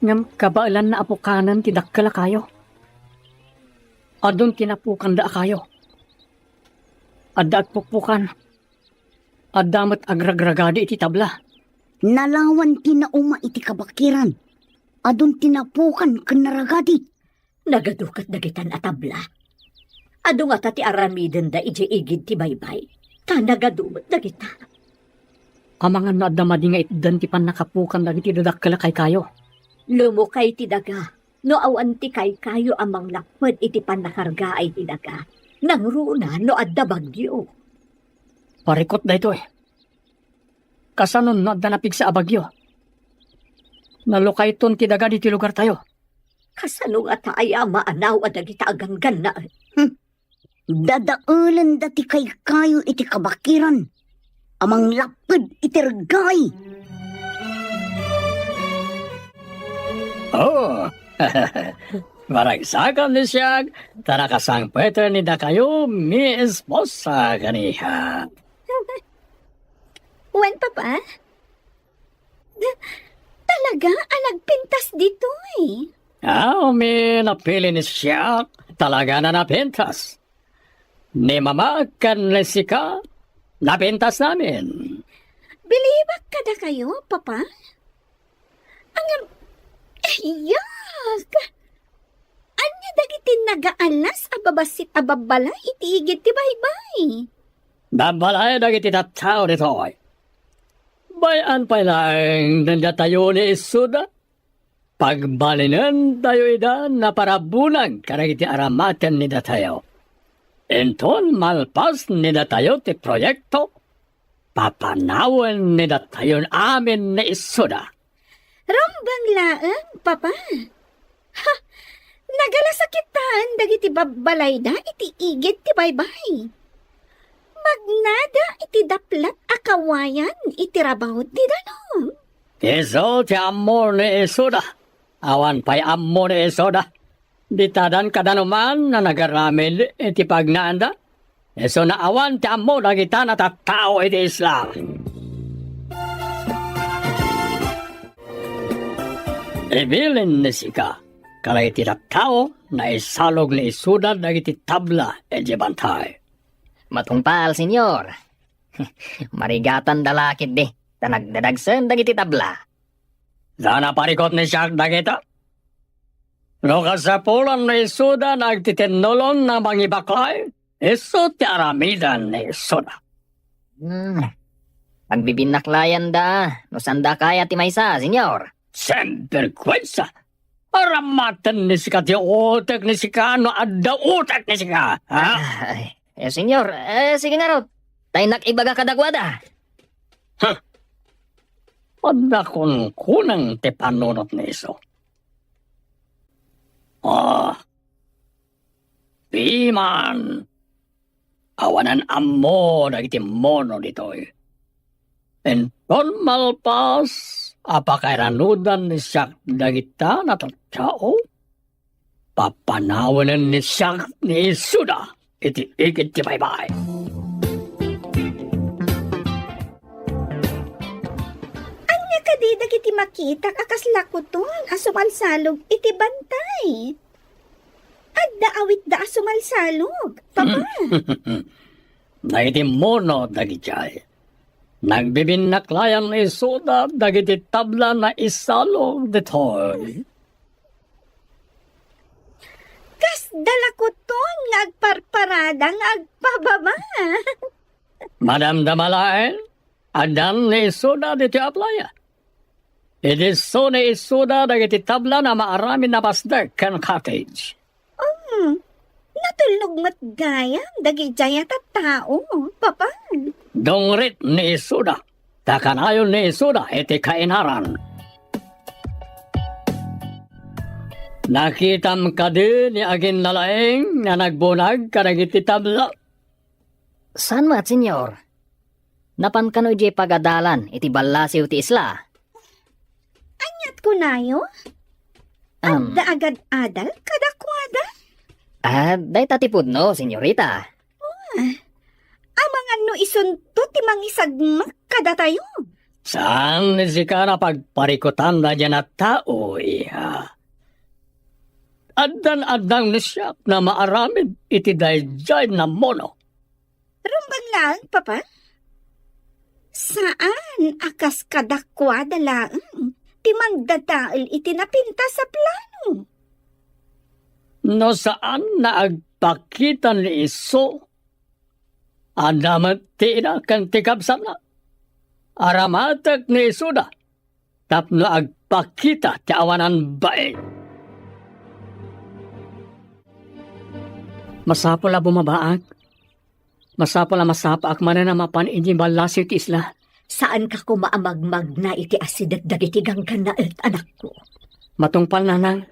ngem kabaelanna a pukanen ti dakkel a kayo. Adun ti napukanda a kayo. Adda agpukpukan. Adda met agragragadi iti tabla. Nalawan ti nauma iti kabakiran. Adun ti napukan ken naragadi. Nagadu ket dagitan a tabla. Adu ngata ti aramidenda idiay igid ti baybay. Ta nagadu met dagita. Amangan no adda madi nga itdan ti pannakapukan dagiti dadakkel a kaykayo. Lumukay ti daga. No awan ti kaykayo a manglapped iti pannakargaay ti daga, nangruna no adda bagyo. Parikot daytoy. Kasano no adda napigsa a bagyo? Nalukayton ti daga ditoy lugartayo. Kasano ngata aya a maanaw a dagita a ganggannaet? Hmm. Dadaelenda ti kaykayo iti kabakiran a manglapped iti reggaay. Oh, maragsakan ni siak, ta nakasangpeten ni dakayo, mi esposa kaniha. Wen, Papa? Talaga a nagpintas ditoy? Aw, mi napili ni siak, talaga a napintas. Ni Mama ken ni sika, napintas namin. Bilibak kadakayo, Papa? Ngem, yak! Ania dagiti nagaalas a babassit a babbalay iti igid ti baybay? Babbalay dagiti tattao ditoy. Bay-an pay laeng datayo ni isuda. Pagbalinentayo ida naparabunag kadagiti aramaten ni datayo. Inton malpas ni datayo ti proyekto, papanawen ni datayon amin ni isuda. Rumbeng laeng, Papa. Ha, nagalasakitaen dagiti babbalayda iti igid ti baybay. Magnada iti daplat a kawayan iti rabaw ti danum. Isu ti ammo ni isuda. Awan pay ammo ni isuda. Ditadan kadanuman a nagaramid iti pagnaanda. Isuna awan ti ammo dagita a tattao iti isla. Ibilin ni sika, kadagiti tattao, naisalog ni isuda dagiti tabla iti bantay. Matungpal, Señor. Marigatanda la ketdi, ta nagdadagsen dagiti tabla. Saan a parikot ni siak dagita? No kasapulan ni isuda nga agtitinnolon a mangibaklay, isu ti aramiden ni isuda. Hmm. Pagbibinaklayanda, no sanda kaya ti maysa, Señor. Sinbergwensa! Aramaten ni sika ti utek ni sika no adda utek ni sika, ha? Ay, eh, Señor, eh, sige ngarud. Ta innak ibaga kadakuada. Huh. Adda kunkunam ti panunot ni isu. Ah. Piman. Awanan ammo dagiti mono ditoy. Inton malpas a pakairanudan ni siak dagita a tattao, papanawenen ni siak ni isuda iti igid ti baybay. Mangngegti dagiti makitak a kasla kuton a sumalsalog iti bantay. Adda awitda a sumalsalog, Papa. Dagiti mono dagijay. Nagbibinnaklayan ni isuda dagiti tabla naisalog ditoy. Kasda la kuton nga agparparada nga agpababa. Madamdama laeng, addan ni isuda ditoy a playa. Idi isu ni isuda dagiti tabla a maaramid a pasdek ken cottage. Hmm, natulnog met gayam dagijay a tattao, Papa. Dungrit ni isuda, ta kanayon ni isuda iti kainaran. Nakitam kadi ni aginnalaing nga nagbunag kadagiti tabla? Saan met, Señor? Napan kano idiay pagadalan iti ballasiw ti isla? Aniat kunayo? Am. Adda agad-adal kadakuada? Ah, dayta ti pudno, senyorita. Ah, amangan no isunto ti mangisagmak kadatayo. Saan ni sika napagparikutan daydiay a tao, iha? Addan-addang ni siak a maaramid iti daydiay a mono. Rumbeng laeng, Papa. Saan a kas kadakuada laeng ti mandadael iti napintas a plano. No saan a agpakita ni isu, adda met ti ina ken ti kabsatna. Aramatek ni isuda tapno agpakita ti awanan bain. Masapul a bumabaak. Masapul a masapaak manen a mapan idiay ballasiw ti isla. Saanka koma a magmagna iti asideg dagiti ganggannaet, anakko. Matungpal, nanang.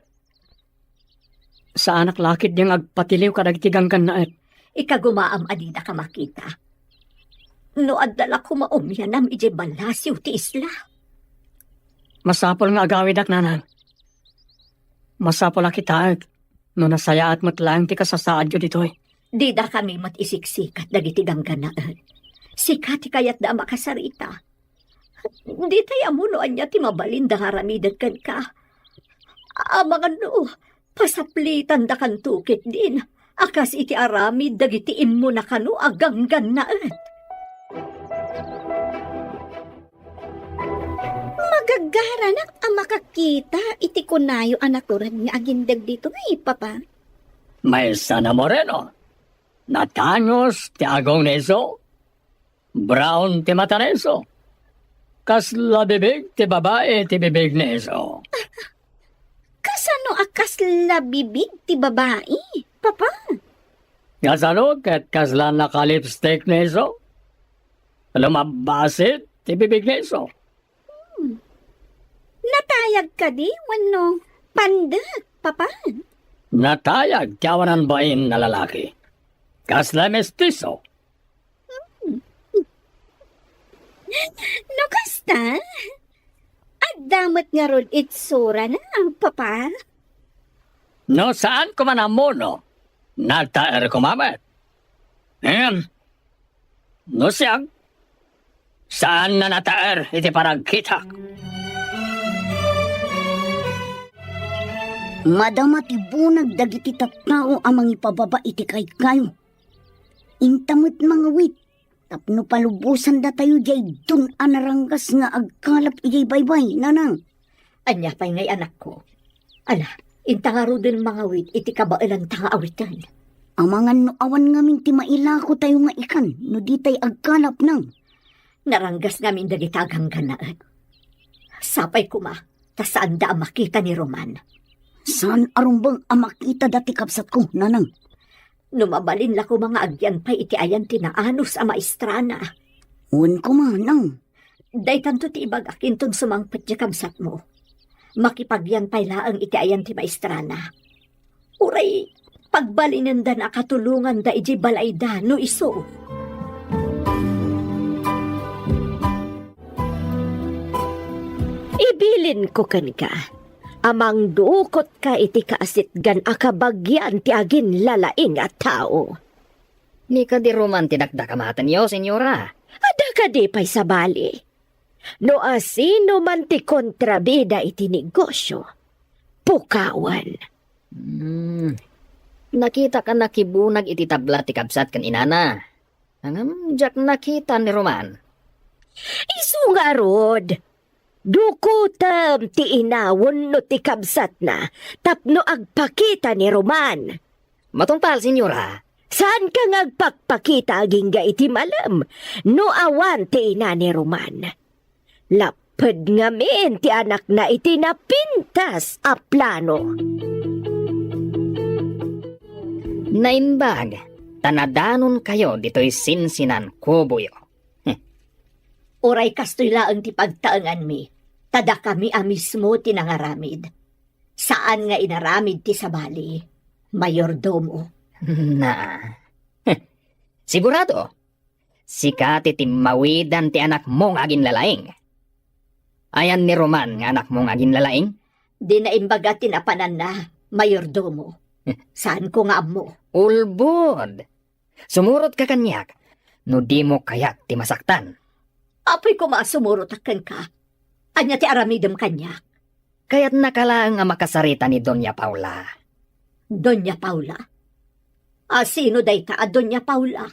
Saanak la ketdi nga agpatiliw kadagiti ganggannaet. Ikagumaam a dinaka makita. No adda la koma umianam idiay ballasiw ti isla. Masapul nga agawidak, nanang. Masapul a kitaek no nasayaat met laeng ti kasasaadyo ditoy. Didakami met isiksikat dagiti ganggannaet. Sika ti kayatda a makasarita. Ditay ammo no ania ti mabalinda nga aramiden kenka. Amangan no pasaplitandakanto ketdin a kas iti aramid dagiti immuna kano a ganggannaet. Magagaranak a makakita iti kunayo a natured nga agindeg ditoy, Papa. Maysa a moreno. Natangos ti agong ni isu. Brown ti mata ni isu. Kasla bibig ti babai ti bibig ni isu. Kasano a kasla bibig ti babai, Papa? Kasano ket kasla nakalipstick ni isu? Lumabbasit ti bibig ni isu. Hmm. Natayag kadi wenno pandek, Papa? Natayag ti awanan bain a lalaki. Kasla mestiso. Hmm. No kasta, adda met ngarud itsurana, Papa? No saan koma a mono, nataer koma met. Ngem, no siak, saan a nataer iti panagkitak. Madama ti bunag dagiti tattao a mangipababa iti kaykayo. Inta met mangawit tapno palubosandatayo diay dun a naranggas nga agkalap idiay baybay, nanang. Ania pay ngay, anakko? Ala, inta ngaruden mangawit iti kabaelanta nga awiten. Amangan no awan ngamin ti mailakotayo nga ikan no ditay agkalap, nang. Naranggas ngamin dagita a ganggannaet. Sapay koma ta saanda a makita ni Roman. Saan a rumbeng a makitada ti kabsatko, nanang. No mabalin la koma nga agyan pay iti ayan ti naanus a maestrana. Wen koma, nang. Daytanto ti ibagak inton sumangpet ti kabsatmo. Makipagyan pay laeng iti ayan ti maestrana. Uray pagbalinendana a katulonganda idiay balayda no isu. Ibilinko kenka a mangdukotka iti kaasitgan a kabagian ti aginlalaing a tao. Ni kadi Roman ti dakdakamatenyo, senyora? Adda kadi pay sabali? No asino man ti kontrabida iti negosio, pukawan. Hmm. Nakitak a nakibunag iti tabla ti kabsat ken inana. Ngem diak nakita ni Roman. Isu ngarud, dukotem ti ina wenno ti kabsatna tapno agpakita ni Roman. Matungpal, senyora. Saanka nga agpakpakita agingga iti malem no awan ti ina ni Roman. Lapped ngamin ti anakna iti napintas a plano. Naimbag, ta nadanonkayo ditoy sinsinan kuboyo. Uray kastoy laeng ti pagtaenganmi, ta dakami a mismo ti nangaramid. Saan nga inaramid ti sabali, mayordomo. Na. Sigurado, sika ti timmawidan ti anakmo nga aginlalaing. Ayan ni Roman nga anakmo nga aginlalaing? Di naimbaga ti napananna, mayordomo. Saanko nga ammo. Ulbod. Sumurotka kaniak no dimo kayat ti masaktan. Apoy koma a sumurotak kenka. Ania ti aramidem kaniak? Kayatnaka laeng a makasarita ni Doña Paula. Doña Paula? A sino dayta a Doña Paula?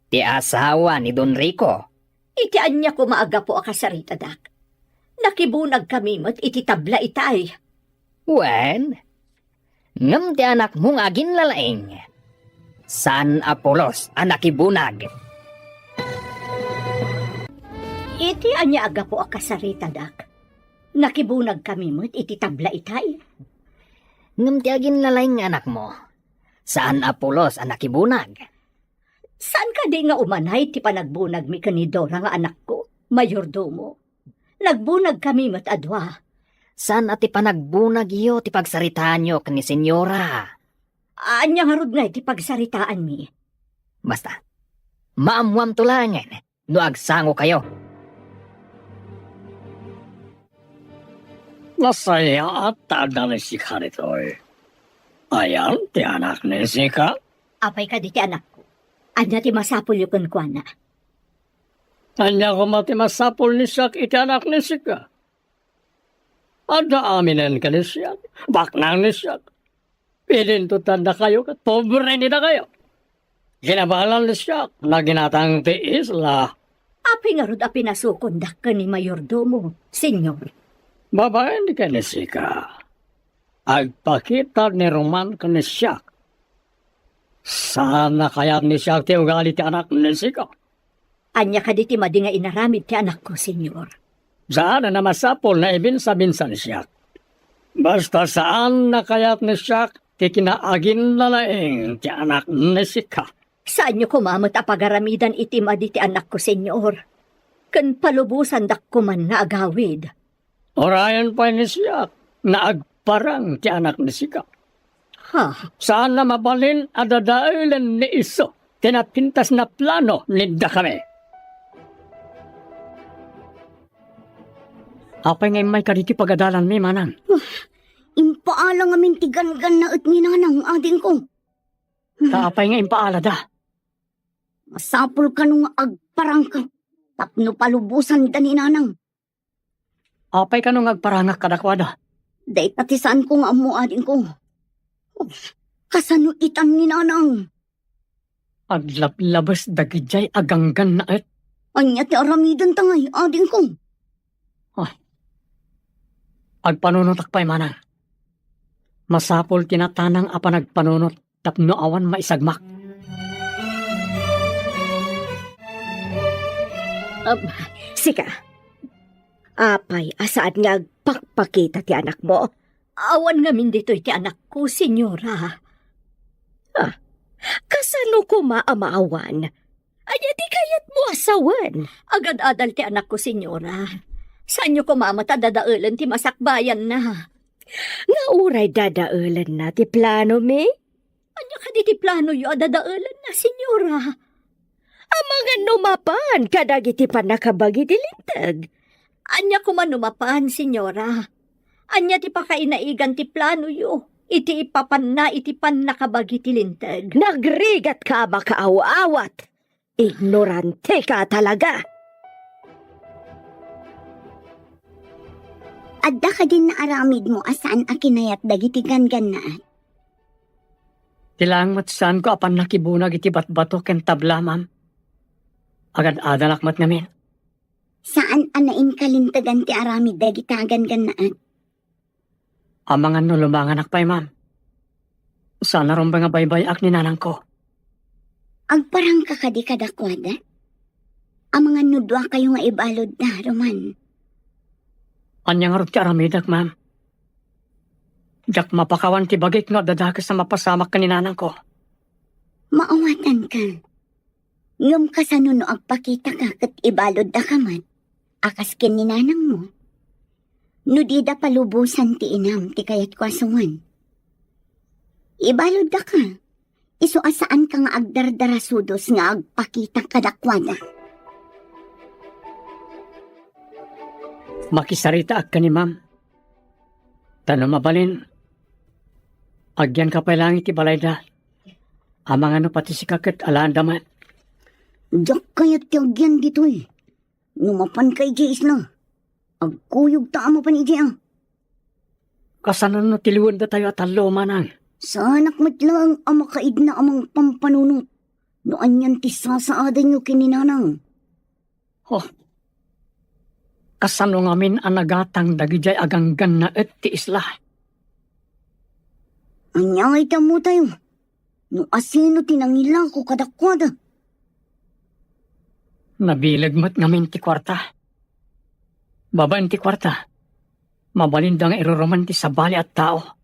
Ti asawa ni Don Rico. Iti ania koma a gapu a kasaritadak? Nakibunagkami met iti tabla itay. Wen, ngem ti anakmo nga aginlalaing, saan a pulos a nakibunag. Iti ania a gapu a kasaritadak? Nakibunagkami met iti tabla itay. Ngem ti aginlalaing nga anakmo, saan a pulos a nakibunag. Saan kadi nga umanay ti panagbunagmi ken ni Dora nga anakko, mayordomo? Nagbunagkami met a dua. Saan a ti panagbunagyo ti pagsaritaanyo ken ni Senyora? Ania ngarud ngay ti pagsaritaanmi? Basta, maammoamto laengen no agsangokayo. Nasayaat ta adda ni sika ditoy. Ayan ti anak ni sika? Apay kadi ti anakko? Ania ti masapulyo kenkuana? Ania koma ti masapul ni siak iti anak ni sika? Adda aminen ken ni siak, baknang ni siak. Pinintutandakayo ket pobre ni dakayo. Kinabalan ni siak, naginatang ti isla. Apay ngarud a pinasukondak ken ni mayordomo, Señor? Babaen ken ni sika, agpakita ni Roman ken ni siak. Saan a kayat ni siak ti ugali ti anak ni sika. Ania kadi ti madi nga inaramid ti anakko, Señor? Saan a masapul nga ibinsa-binsa ni siak. Basta saan a kayat ni siak ti kinaaginlalaing ti anak ni sika. Saanyo koma met a pagaramidan iti madi ti anakko, Señor. Ken palubosandak koman nga agawid. Urayen pay ni siak nga agparang ti anak ni sika. Ha? Saan a mabalin a dadaelen ni isu ti napintas a plano ni dakami. Apay nga immay kaditi pagadalanmi, manang? Ah, impaala ngamin ti ganggannaet ni nanang, adingko. Ta apay nga impaalada? Masapul kano nga agparangka tapno palubosanda ni nanang. Apay kano nga agparangak kadakuada? Dayta ti saanko nga ammo, adingko. Kasano itan ni nanang? Aglablabes dagidiay a ganggannaet. Ania ti aramidenta ngay, adingko? Ay. Agpanunotak pay, manang. Masapul ti natanang a panagpanunot tapno awan maisagmak. Um, sika, apay a saan nga agpakpakita ti anakmo? Awan ngamin ditoy ti anakko, Señora. Ah, kasano koma a maawan? Ania ti kayatmo a sawen? Agad-adal ti anakko, Señora. Saanyo koma met a dadaelen ti masakbayanna. Nga uray dadaelenna ti planomi? Ania kadi ti planoyo a dadaelenna, Señora? Amangan no mapan kadagiti pannakabagi ti Linteg. Ania koma no mapan, Señora? Ania ti pakainaigan ti planoyo iti ipapanna iti pannakabagi ti Linteg? Nagrigatka a makaaw-awat! Ignorantika talaga! Adda kadin naaramidmo a saan a kinayat dagiti ganggannaet? Ti laeng met saanko a pannakibunag iti batbato ken tabla, ma'am. Agad-adanak met ngamin. Saan a nainkalintegan ti aramid dagita a ganggannaet? Amangan no lumanganak pay, ma'am. Saan a rumbeng a baybay-ak ni nanangko. Agparangka kadi kadakuada? Amangan no duakayo nga ibaludda, Roman. Ania ngarud ti aramidek, ma'am? Diak mapakawan ti bagik no adda dakes a mapasamak ken ni nanangko. Maawatanka. Ngem kasano no agpakitaka ket ibaluddaka met, a kas ken ni nanangmo? No dida palubosan ti inam ti kayatko a suman. Ibaluddaka, isu a saanka nga agdardarasudos nga agpakita kadakuada. Makisaritaak ken ni ma'am. Ta no mabalin, agyanka pay laeng iti balayda. Amangan no pati sika ket alaanda met. Diak kayat ti agyan ditoy. No mapanka idiay isla, agkuyogta a mapan idiay a. Kasano no tiliwendatayo a tallo, manang? Saanak met laeng a makaidna a mangpampanunot no anian ti sasaadanyo ken ni nanang. Oh, kasano ngamin a nagatang dagidiay a ganggannaet ti isla? Ania ngay ti ammotayo? No asino ti nangilako kadakuada? Nabileg met ngamin ti kuarta. Babaen ti kuarta, mabalinda nga iruruman ti sabali a tao.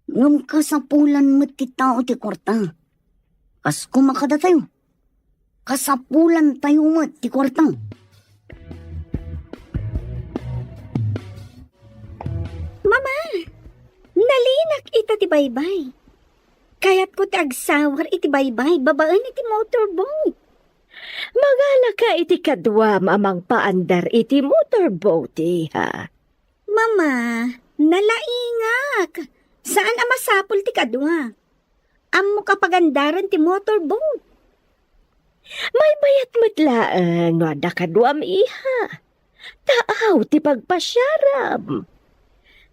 Ngem kasapulan met ti tao ti kuarta. Kas koma kadatayo, kasapulantayo met ti kuarta. Mama, nalinak ita ti baybay. Kayatko ti agsawar iti baybay babaen iti motorboat. Mangalaka iti kaduam a mangpaandar iti motorboat, iha. Mama, nalaingak. Saan a masapul ti kadua. Ammok a pagandaren ti motorboat. Maymayat met laeng no adda kaduam, iha. Taaw ti pagpasiaram.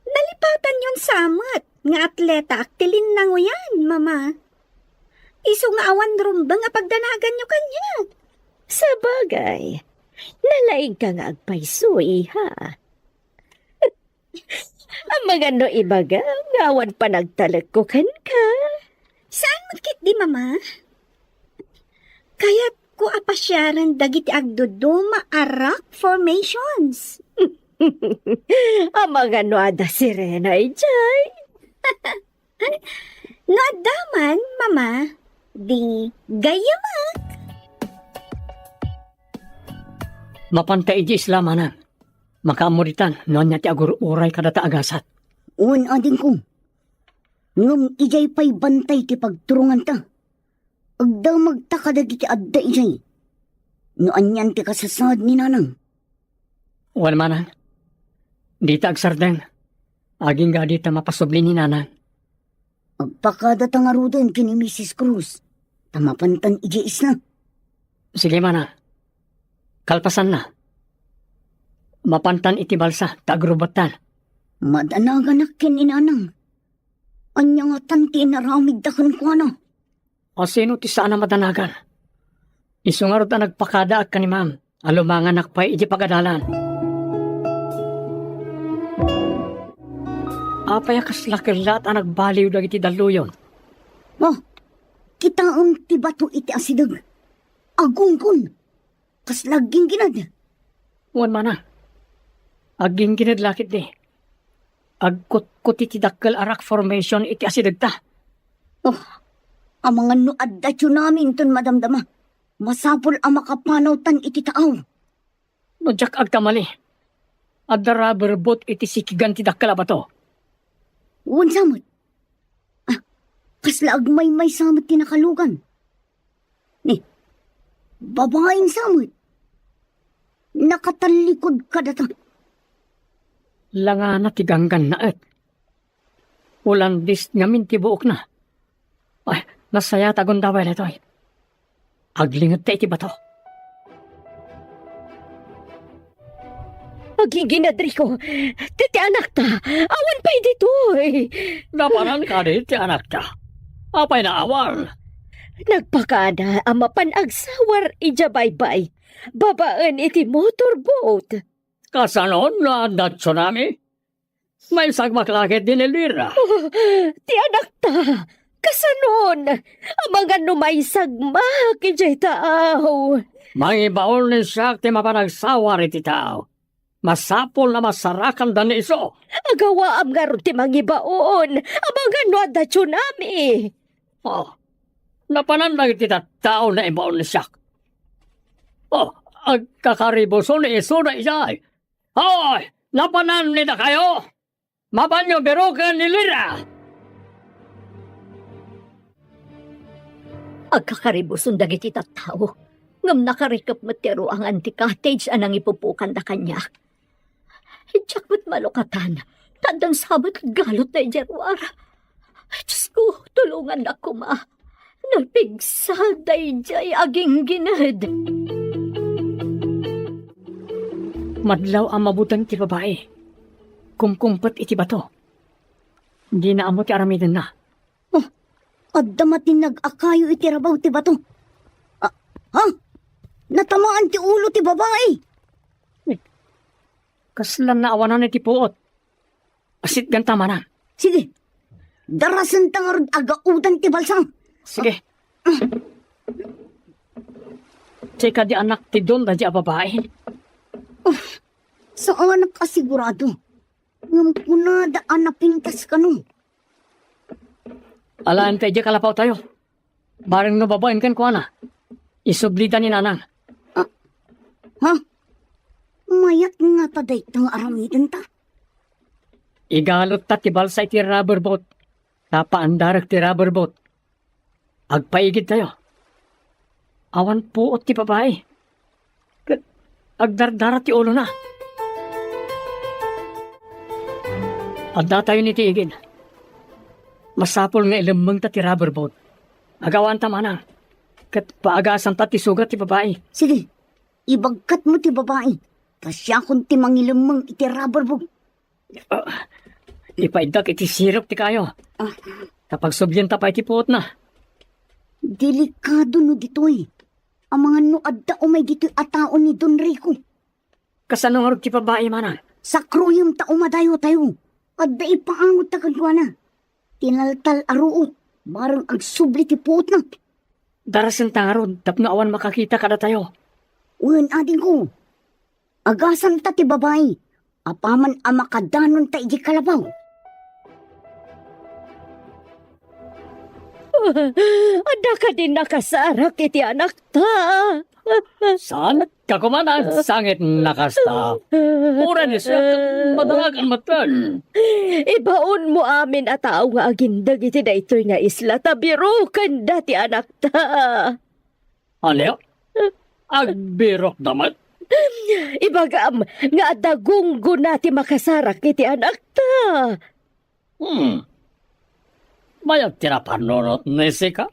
Nalipatanyon sa met nga atletaak ti linnangoyan, Mama. Isu nga awan rumbeng a pagdanaganyo kaniak. Sabagay, nalaingka nga agpayso, iha. Amangan no ibagam nga awan panagtalekko kenka. Saan met ketdi, Mama? Kayatko a pasiaren dagiti agduduma a rock formations. Amangan no adda sirena idiay. No adda man, Mama, di gayyamak. Mapanta idiay isla, manang. Makaammo ditan no ania ti agur-uray kadata a gasat. Wen, adingko. Ngem idiay pay bantay ti pagturonganta. Agdamagta kadagiti adda idiay. No anian ti kasasaad ni nanang. Wen, manang. Dita agsardeng. Agingga dita mapasubli ni nanang. Agpakadata ngaruden ken ni Misis Cruz, ta mapantan idiay isla. Sige, manang. Kalpasanna, mapantan iti balsa ta agrubettan. Madanaganak ken ni nanang. Ania ngatan ti inaramidda kenkuana? Asino ti saan a madanagan? Isu ngarud a nagpakadaak ken ni ma'am a lumanganak pay iti pagadalan. Apay a kasla kellat a nagbaliw dagiti dalluyon? Oh, kitaem ti bato iti asideg. Agunggon. Kasla agginggined. Wen, manang. Agginggined la ketdi. Agkutkuti ti dakkel a rock formation iti asidegta. Oh, amangan no adda tsunami inton madamdama. Masapul a makapanawtan iti taaw. No diak agkamali, adda rubber boat iti sikigan ti dakkel a bato. Wen sa met. Ah, kasla agmaymaysa met ti nakalugan. Ni, babaen sa met. Nakatallikod kadata. Langana ti ganggannaet. Ulandis ngamin ti buokna. Ay, nasayaat a gundaway daytoy. Aglingedta iti bato. Ginginadriko, ti, ti anakta, awan pay ditoy. Napanan kadi ti anakta? Apay naawan? Nagpakada a mapan agsawar idiay baybay, babaen iti motorboat. Kasanon no adda tsunami? Maisagmak la ketdi ni Lira. Oh, ti anakta, kasanon? Amangan no maisagmak idiay taaw. Mangibaon ni siak ti mapan agsawar iti taaw. Masapul a masarakanda ni isu. Agawaam ngarud ti mangibaon. Amangan no adda tsunami. Oh, napanan dagiti tattao nga ibaon ni siak. Oh, agkakaribuson ni isuna idiay. Hoy, napanan ni dakayo? Mapanyo biroken ni Lira! Agkakaribuson dagiti tattao, ngem nakarikep met ti ruangan ti cottage a nangipupukanda kaniak. Diak met malukatan, ta addan sa met galutna idiay ruar. Diosko, tulongannak koma. Napigsa daydiay a ginggined. Madlaw a mabuteng ti babai. Kumkumpet iti bato. Dina ammo ti aramidenna. Oh, adda matinag a kayo iti rabaw ti bato. Ah, ha? Natamaan ti ulo ti babai. Kasla naawanan iti puot. Asitganta manen. Sige. Darasenta ngarud a gaudan ti balsa. Sige. Ti kadi anak ti don daydiay a babai. Saanak a sigurado. Ngem kunada a napintas kano. Alaen ta idiay kalapaw tayo. Bareng no babaen kenkuana, isublida ni Nanang. Ah, ha? Mayat ngata dayta nga aramidenta? Igalut ta ti balsa iti rubber boat. Napaandarek ti rubber boat. Agpaigid tayo. Awan puot ti babai. Ket agdardara ti ulona. Adda tayo iti igid. Masapul nga ilemmengta ti rubber boat. Agawanta manen. Ket paagasanta ti sugat ti babai. Sige, ibagkatmo ti babai. Ta siakon ti mangilemmeng iti rubber boat. Ah, ipaiddak iti sirok ti kayo. Ah. Ta pagsublianta pay ti puotna. Delikado no ditoy. Amangan no adda umay ditoy a tao ni Don Rico. Kasano ngarud ti babai manen? Sakroyem ta umadayo tayo. Adda ipaangotta kenkuana. Tinaltal a ruot, bareng agsubli ti puotna. Darasenta ngarud tapno awan makakita kadatayo. Wen, adingko. Agasanta ti babai. Apaman a makadanonta idiay kalapaw. Adda kadi nakasarak iti anakta? Saan ka kuman a sangit na kasta? Uray ni siak, madalagan met ken. Ibaonmo amin a tao nga agindeg iti daytoy nga isla ta birokenda ti anakta. Ania? Agbirokda met? Ibagam nga adda gunggona ti makasarak iti anakta. Hmm. Mayat ti napannunot ni sika?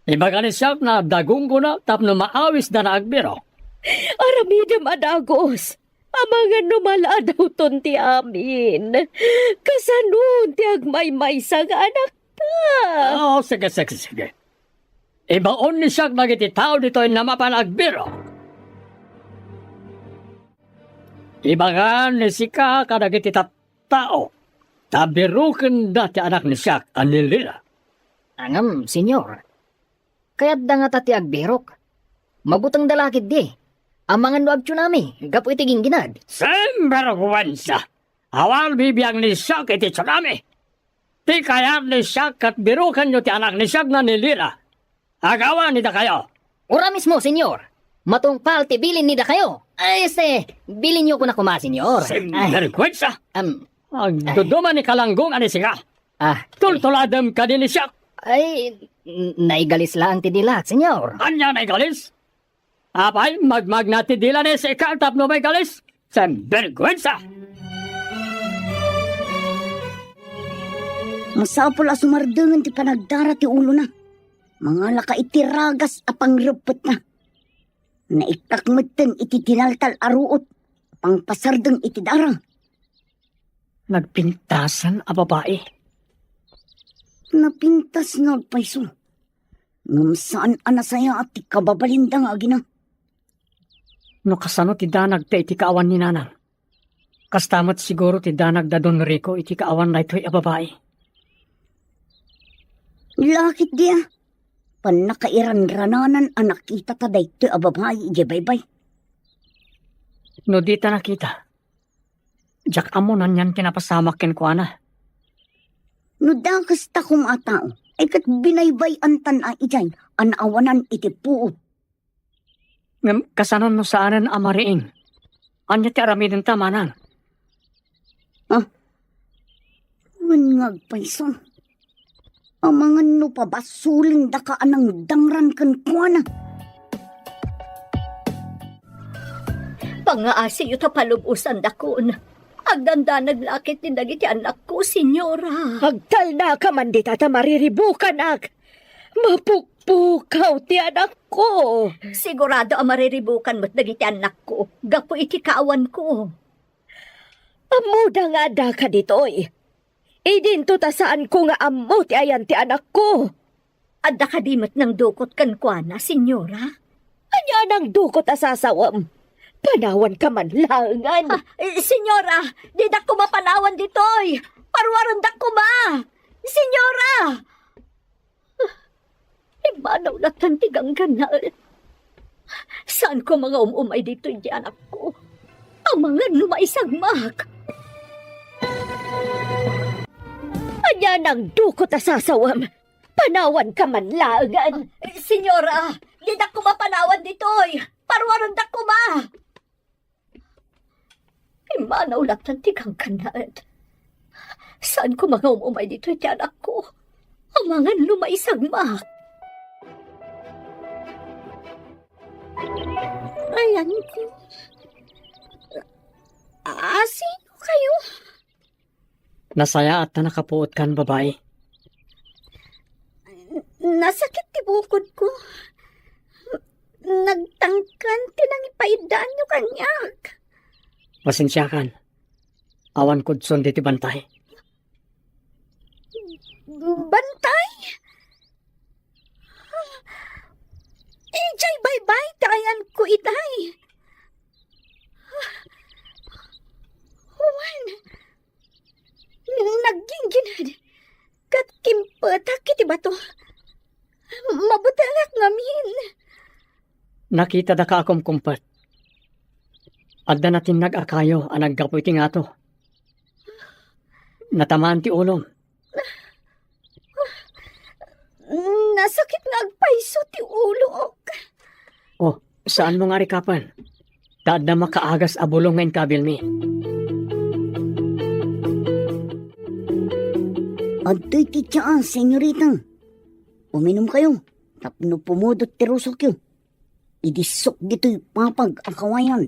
Ibaga ni siak nga adda gunggona tapno maawisdana agbirok. Aramidem a dagus. Amangan no malaadawton ti amin. Kasanon ti agmaymaysa nga anakta? Oh, sige, sige, sige. Ibaon ni siak dagiti tao ditoy nga mapan agbirok. Ibagan ni sika kadagiti tattao, ta birokenda ti anak ni siak a ni Lira. Ngem, Senyor, kayatda ngata ti agbirok. Mabutengda la ketdi. Amangan no agtsunami gapu iti gingginad. Sinbergwensa! Awan bibiang ni siak iti tsunami. Ti kayat ni siak ket birokenyo ti anak ni siak nga ni Lira. Agawa ni dakayo. Ura mismo, Senyor. Matungpal ti bilin ni dakayo. Ay, este, bilinyo kuna koma, Senyor. Ay. Sinbergwensa! Am. Agduduma ni kalanggong a ni sika. Ah. Tultuladem kadi ni siak. Ay, n-, naigalis laeng ti dilat, Senyor. Ania naigalis? Apay, magmagna ti dila ni sika tapno maigalis? Sinbergwensa! Masapul a sumardengen ti panagdara ti ulona. Mangalaka iti ragas a pangreppetna. Naikkak metten iti tinaltal a ruot. pangpasardeng iti dara. Nagpintasan a babai. Napintas nga agpayso. Ngem saan a nasayaat ti kababalinda nga agina. No kasano ti danagta iti kaawan ni Nanang, kasta met siguro ti danag da Don Rico iti kaawan daytoy a babai. Lakit dia, pannakairanrananan a nakitata daytoy a babai idiay baybay. No dita nakita, diak ammo no anian ti napasamak kenkuana. No dakes ta koma a tao, ay ket binaybay-antan a idiay a naawanan iti puot. Ngem kasano no saanen a mariing? Ania ti aramidenta, manang? Ah, wen nga agpayso. Amangan no pabasolendaka a nangdangran kenkuana. Pangngaasiyo ta palub-osandakon. Agdandanag la ketdi dagiti annakko, Senyora. Agtalnaka man dita ta mariribukanak. Mapukpukaw ti anakko. Sigurado a mariribukan met dagiti annakko gapu iti kaawanko. Ammoda nga addaka ditoy. Idinto ta saanko nga ammo ti ayan ti anakko. Adda kadi met nangdukot kenkuana, Senyora? Ania a nangdukot a sasawem? Panawanka man laengen. Ah, eh, Senyora, didak koma panawan ditoy. Paruarendak koma. Senyora! Immanaw lattan ti ganggannaet. Saanko nga um-umay ditoy iti anakko. Amangan no maisagmak. Ania nangdukot a sasawem? Panawanka man laengen. Eh, Senyora, didak koma panawan ditoy. Paruarendak koma. Immanaw lattan ti ganggannaet. Saanko nga um-umay ditoy iti anakko. Amangan no maisagmak. Ayanko. Asino kayo? Nasayaat ta nakapuotkan, babai. Nasakit ti bukodko. Nagtangkan ti nangipaiddaanyo kaniak. Pasensiakan. Awan kudson diti bantay. Bantay? Idiay baybay ti ayanko itay. Wen, nagginggined ket kimpetak iti bato. Mabutengak ngamin. Nakitada ka a kumkumpet. Adda natinnag a kayo a naggapu iti ngato. Natamaan ti ulom. Nasakit nga agpayso ti ulok. Oh, saanmo nga rikapen? Ta adda makaagas a bulong nga inkabilmi. Adtoy ti tsaa, senyorita. Uminom kayo, tapno pumudot ti rusokyo. Idissok ditoy papag a kawayan.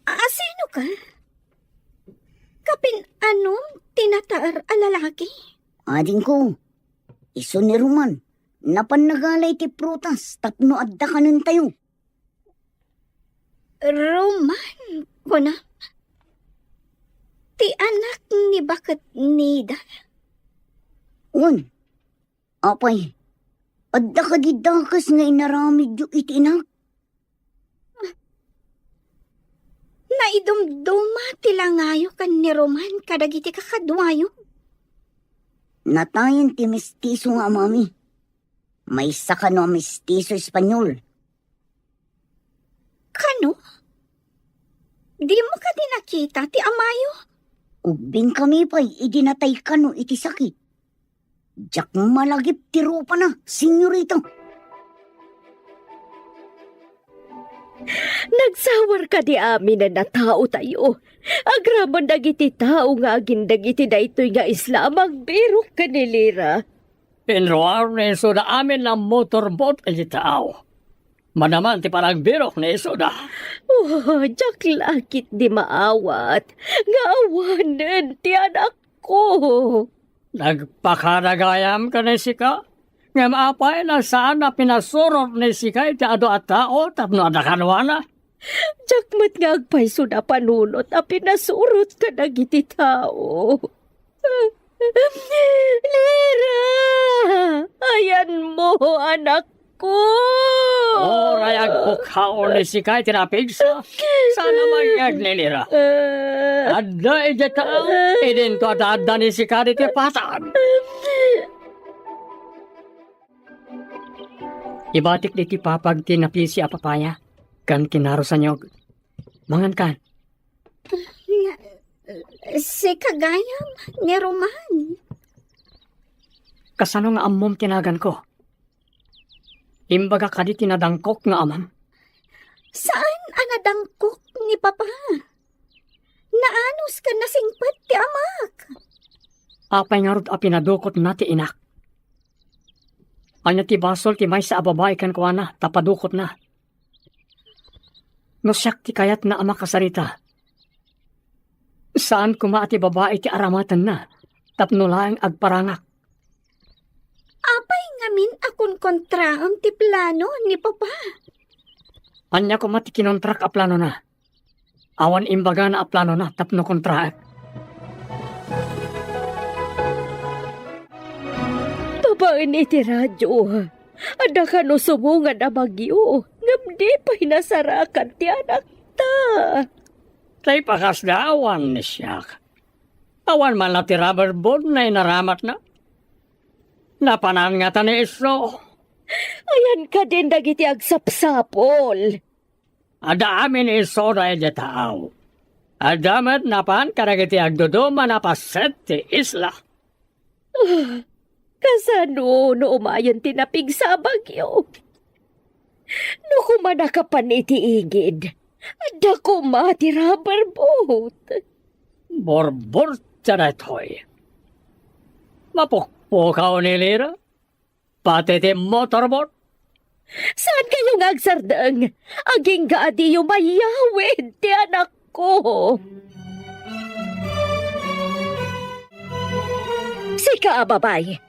Asino ka? Kapin-anom ti nataer a lalaki? Adingko, isu ni Roman, napan nagala iti prutas tapno adda kanentayo. Roman, kuna? Ti anak ni baket Nida? Wen, apay, adda kadi dakes nga inaramidyo iti inak? Naidumduma ti langayo ken ni Roman kadagiti kakaduayo. Natayen ti mestiso nga amami. Maysa kano a mestiso Espanyol. Kano? Dimo kadi nakita ti amayo? Ubbingkami pay idi natay kano iti sakit. Diak malagip ti rupana, senyorita. Nagsawar kadi aminen a taotayo. Agraman dagiti tao nga agindeg iti daytoy nga isla a magbirok ken ni Lira. Pinruar ni Juda amin a motorboat iti tao. Manaman ti panagbirok ni Juda. Oh, diak la ketdi maawat nga awanen ti anakko. Nagpakaragayam ken ni sika? Ngem apay no saan a pinasurot ni sika iti adu a tao tapno adda kanuana? Diak met nga agpayso a panunot a pinasurot kadagiti tao. Lira! Ayanmo, anakko! Uray agpukkaw ni sika iti napigsa. Saan a mangngeg ni Lira? Adda idiay tao, idinto adda ni sika diti patag. Ibatik diti papag ti napisi a papaya, ken kinaro saniog. Mangan kan. Sika gayam, ni Roman. Kasano nga ammom ti naganko? Imbaga kadi ti nadangkok nga amam? Saan a nadangkok ni Papa? Naanus ken nasingpet ti amak. Apay ngarud a pinadukotna ti inak? Ania ti basol ti maysa a babai kenkuana ta padukotna? No siak ti kayatna a makasarita, saan koma a ti babai ti aramatenna tapno laeng agparangak. Apay ngamin a konkontraam ti plano ni Papa? Ania koma ti kinontrak a planona? Awan imbagana a planona tapno kontraek. Babaen iti radio, adda kano sumungan a bagyo, ngem di pay nasarakan ti anakta. Tay pakasda awan ni siak. Awan man la ti rubber boat nga inaramatna. Napanan ngata ni Iso. Ayan kadin dagiti agsapsapol. Adda amin ni Iso daydi tao. Adda met napan kadagiti agduduma a paset ti isla. Ah, kasano no umayen ti napigsa a bagyo? No kumanakapan iti igid, adda koma ti rubber boat. Burburta daytoy. Mapukpukaw ni Lira. Pati ti motorboat. Saan kayo nga agsardeng? Agingga a diyo mayawid ti anakko. Sika a babay,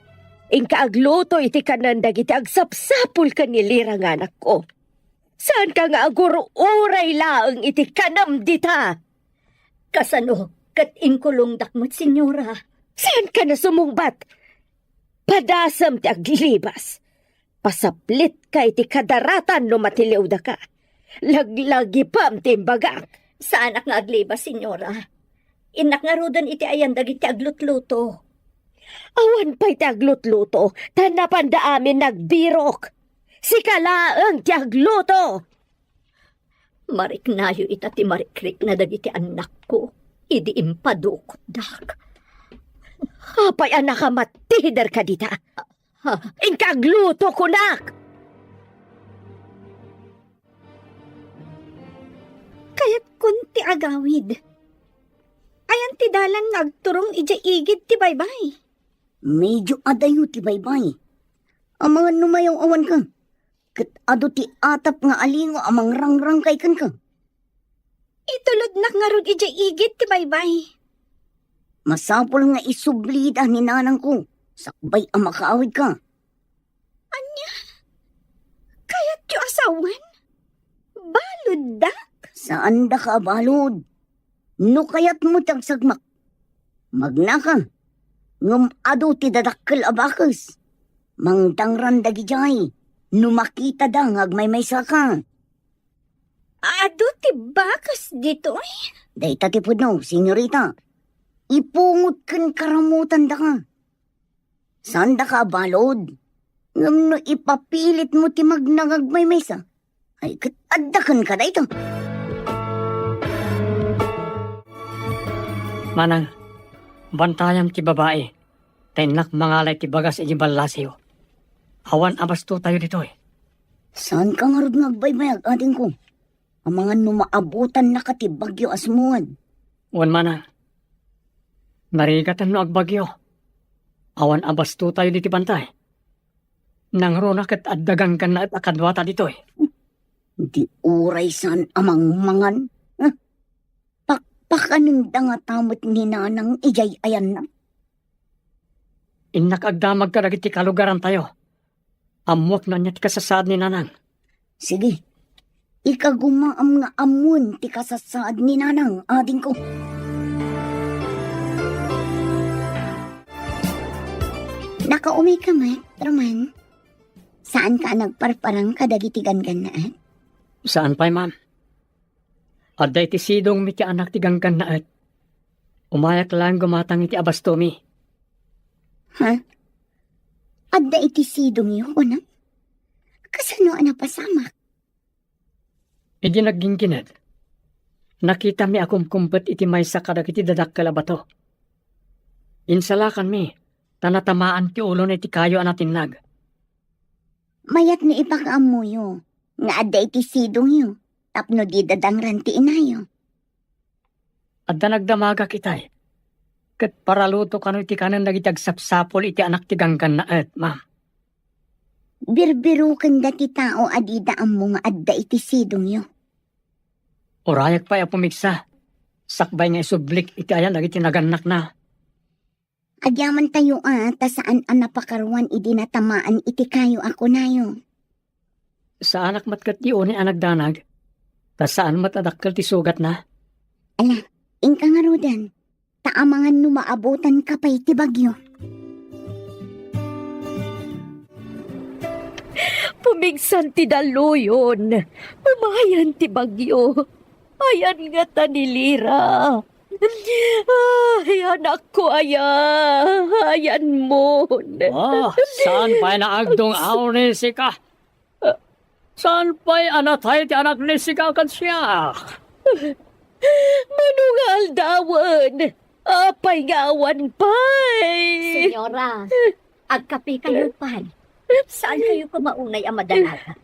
inka agluto iti kanen dagiti agsapsapul ken ni Lira nga anakko. Saan ka nga agur-uray laeng iti kanem dita? Kasano ket inkulongdak met, senyora? Saan ka na sumungbat? Padasem ti aglibas. Pasaplitka iti kadaratan no matiliwdaka. Laglagipem ti imbagak. Saanak nga aglibas, senyora. Innak ngaruden iti ayan dagiti aglutluto. Awan pay ti aglutluto, ta napanda amin nagbirok. Sika laeng ti agluto. Mariknayo ita ti marikrikna dagiti annakko idi impadukotdak. Apay a nakamattider ka dita? Ha? Inka agluto, kunak! Kayatkon ti agawid. Ayan ti dalan nga agturong idiay igid ti baybay? Medio adayo ti baybay. Amangan no mayaw-awanka. Ket adu ti atap nga alingo a mangrangrangkay kenka. Itulodnak ngarud idiay igid ti baybay. Masapul nga isublida ni nanangko sakbay a makaawidka. Ania? Kayatyo a sawen? Baluddak? Saandaka a balud. No kayatmo ti agsagmak, magnaka. Ngem adu ti dadakkel a bakes. Mangdangran dagidiay no makitada nga agmaymaysaka. Adu ti bakes ditoy? Dayta ti pudno, senyorita. Ipungot ken karamutandaka. Saandaka a balud, ngem no ipapilitmo ti magnang agmaymaysa, ay ket adda kenka dayta. Manang, bantayam ti babai, ta innak mangalay ti bagas iti ballasiyo. Awan a bastotayo ditoy. Saanka ngarud nga agbaybayag, adingko? Amangan no maabutannaka ti bagyo a sumuwed. Wen manang, narigaten no agbagyo. Awan a bastotayo diti bantay. Nangruna ket adda ganggannaet a kaduata ditoy. Di uray saan a mangmangan? Huh? Pakpakanenda ngata met ni nanang idiay ayanna? Innak agdamag kadagiti kalugarantayo. Ammoak no ania ti kasasaad ni nanang. Sige. Ikagumaam nga ammon ti kasassaad ni Nanang, adingko. Nakaumay ka met, Roman? Saan ka a nagparparang kadagiti ganggannaet? Saan pay, ma'am. Adda iti sidongmi ti anak ti ganggannaet. Umayak laeng gumatang iti abastomi. Ha? Adda iti sidongyo, kunam? Kasano a napasamak? Idi nagginggined, nakitami a kumkumpet iti maysa kadagiti dadakkel a bato. Insalakanmi, ta natamaan ti ulona iti kayo a natinnag. Mayat no ipakaammoyo nga adda iti sidongyo tapno di dadangran ti inayo. Adda nagdamagak itay, ket paraluto kano iti kanen dagiti agsapsapul iti anak ti ganggannaet, ma'am. Birbirokenda ti tao a dida ammo nga adda iti sidongyo. Urayak pay a pumigsa, sakbay nga isublik iti ayan dagiti nagannakna. Agyamantayo a ta saan a napakaruan idi natamaan iti kayo a kunayo. Saanak met ket ti unay a nagdanag, ta saan met a dakkel ti sugatna. Ala, inka ngaruden, ta amangan no maabutanka pay ti bagyo. Pumigsan ti dalluyon. Mamayan ti bagyo. Ayan ngata ni Lira. Ay, anakko aya. Ayanmon. Ah, saan pay naagdong aw ni sika? Saan pay a natay ti anak ni sika ken siak? Mano nga aldawen? Apay nga awan pay? Senyora, agkapekayo pay. Saan kayo koma unay a madanagan?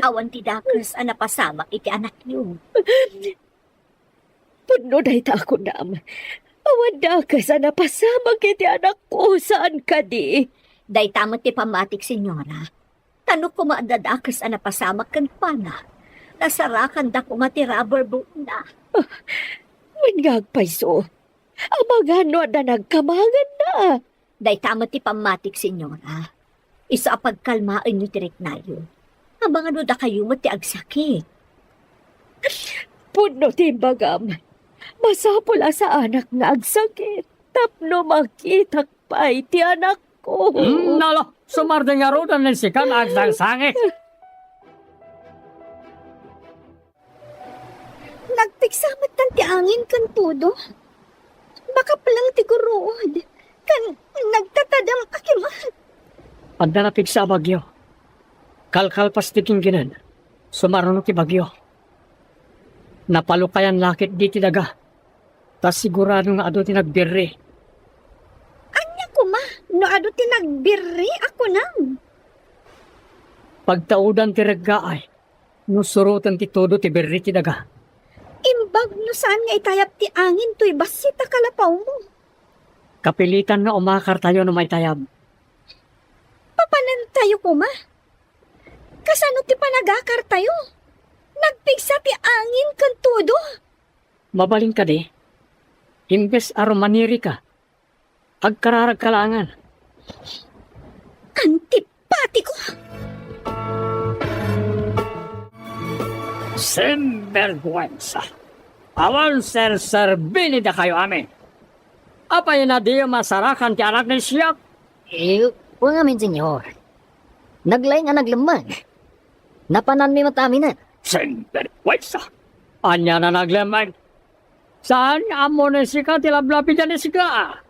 Awan ti dakes a napasamak iti anakyo. Pudno dayta a kunam. Awan dakes a napasamak iti anakko, saan kadi? Dayta met ti pammatik, senyora. Ta no koma adda dakes a napasamak kenkuana, nasarakanda koma ti rubber boatna. Ah, wen nga agpayso. Amangan no adda nagkamanganna. Dayta met ti pammatik, senyora. Isu a pagkalmaenyo ti riknayo. Amangan no dakayo met ti agsakit. Pudno ti imbagam. Masapul a saanak nga agsakit tapno makitak pay ti anakko. Hmm, nala, sumardeng ngaruden ni sika nga agsangsangit. Nagpigsa met ti angin ken todo. Makapleng ti guruod, ken nagtatadem a kimat. Adda napigsa a bagyo. Kalkalpas ti ginggined, sumaruno ti bagyo. Napalukayan la ketdi ti daga, ta sigurado nga adu ti nagbirri. Ania koma no adu ti nagbirri a kunam? Pagtaudan ti reggaay, no suroten ti todo ti birri ti daga. Imbag no saan nga itayab ti angin toy bassit a kalapawmo. Kapilitan nga umakartayo no maitayab. Papanantayo koma? Kasano ti panagakartayo? Nagpigsa ti angin ken todo. Mabalin kadi, imbes a rumanirika, agkararagka laengen. Antipatiko! Sinbergwensa! Awan serserbini dakayo amin! Apay a diyo masarakan ti anak ni siak? Eh, wen ngamin, Senyor. Naglaing a naglemmeng. Napananmi met aminen. Sinbergwensa! Ania a naglemmeng? Saan nga ammo ni sika ti lablabi dayta ni sika?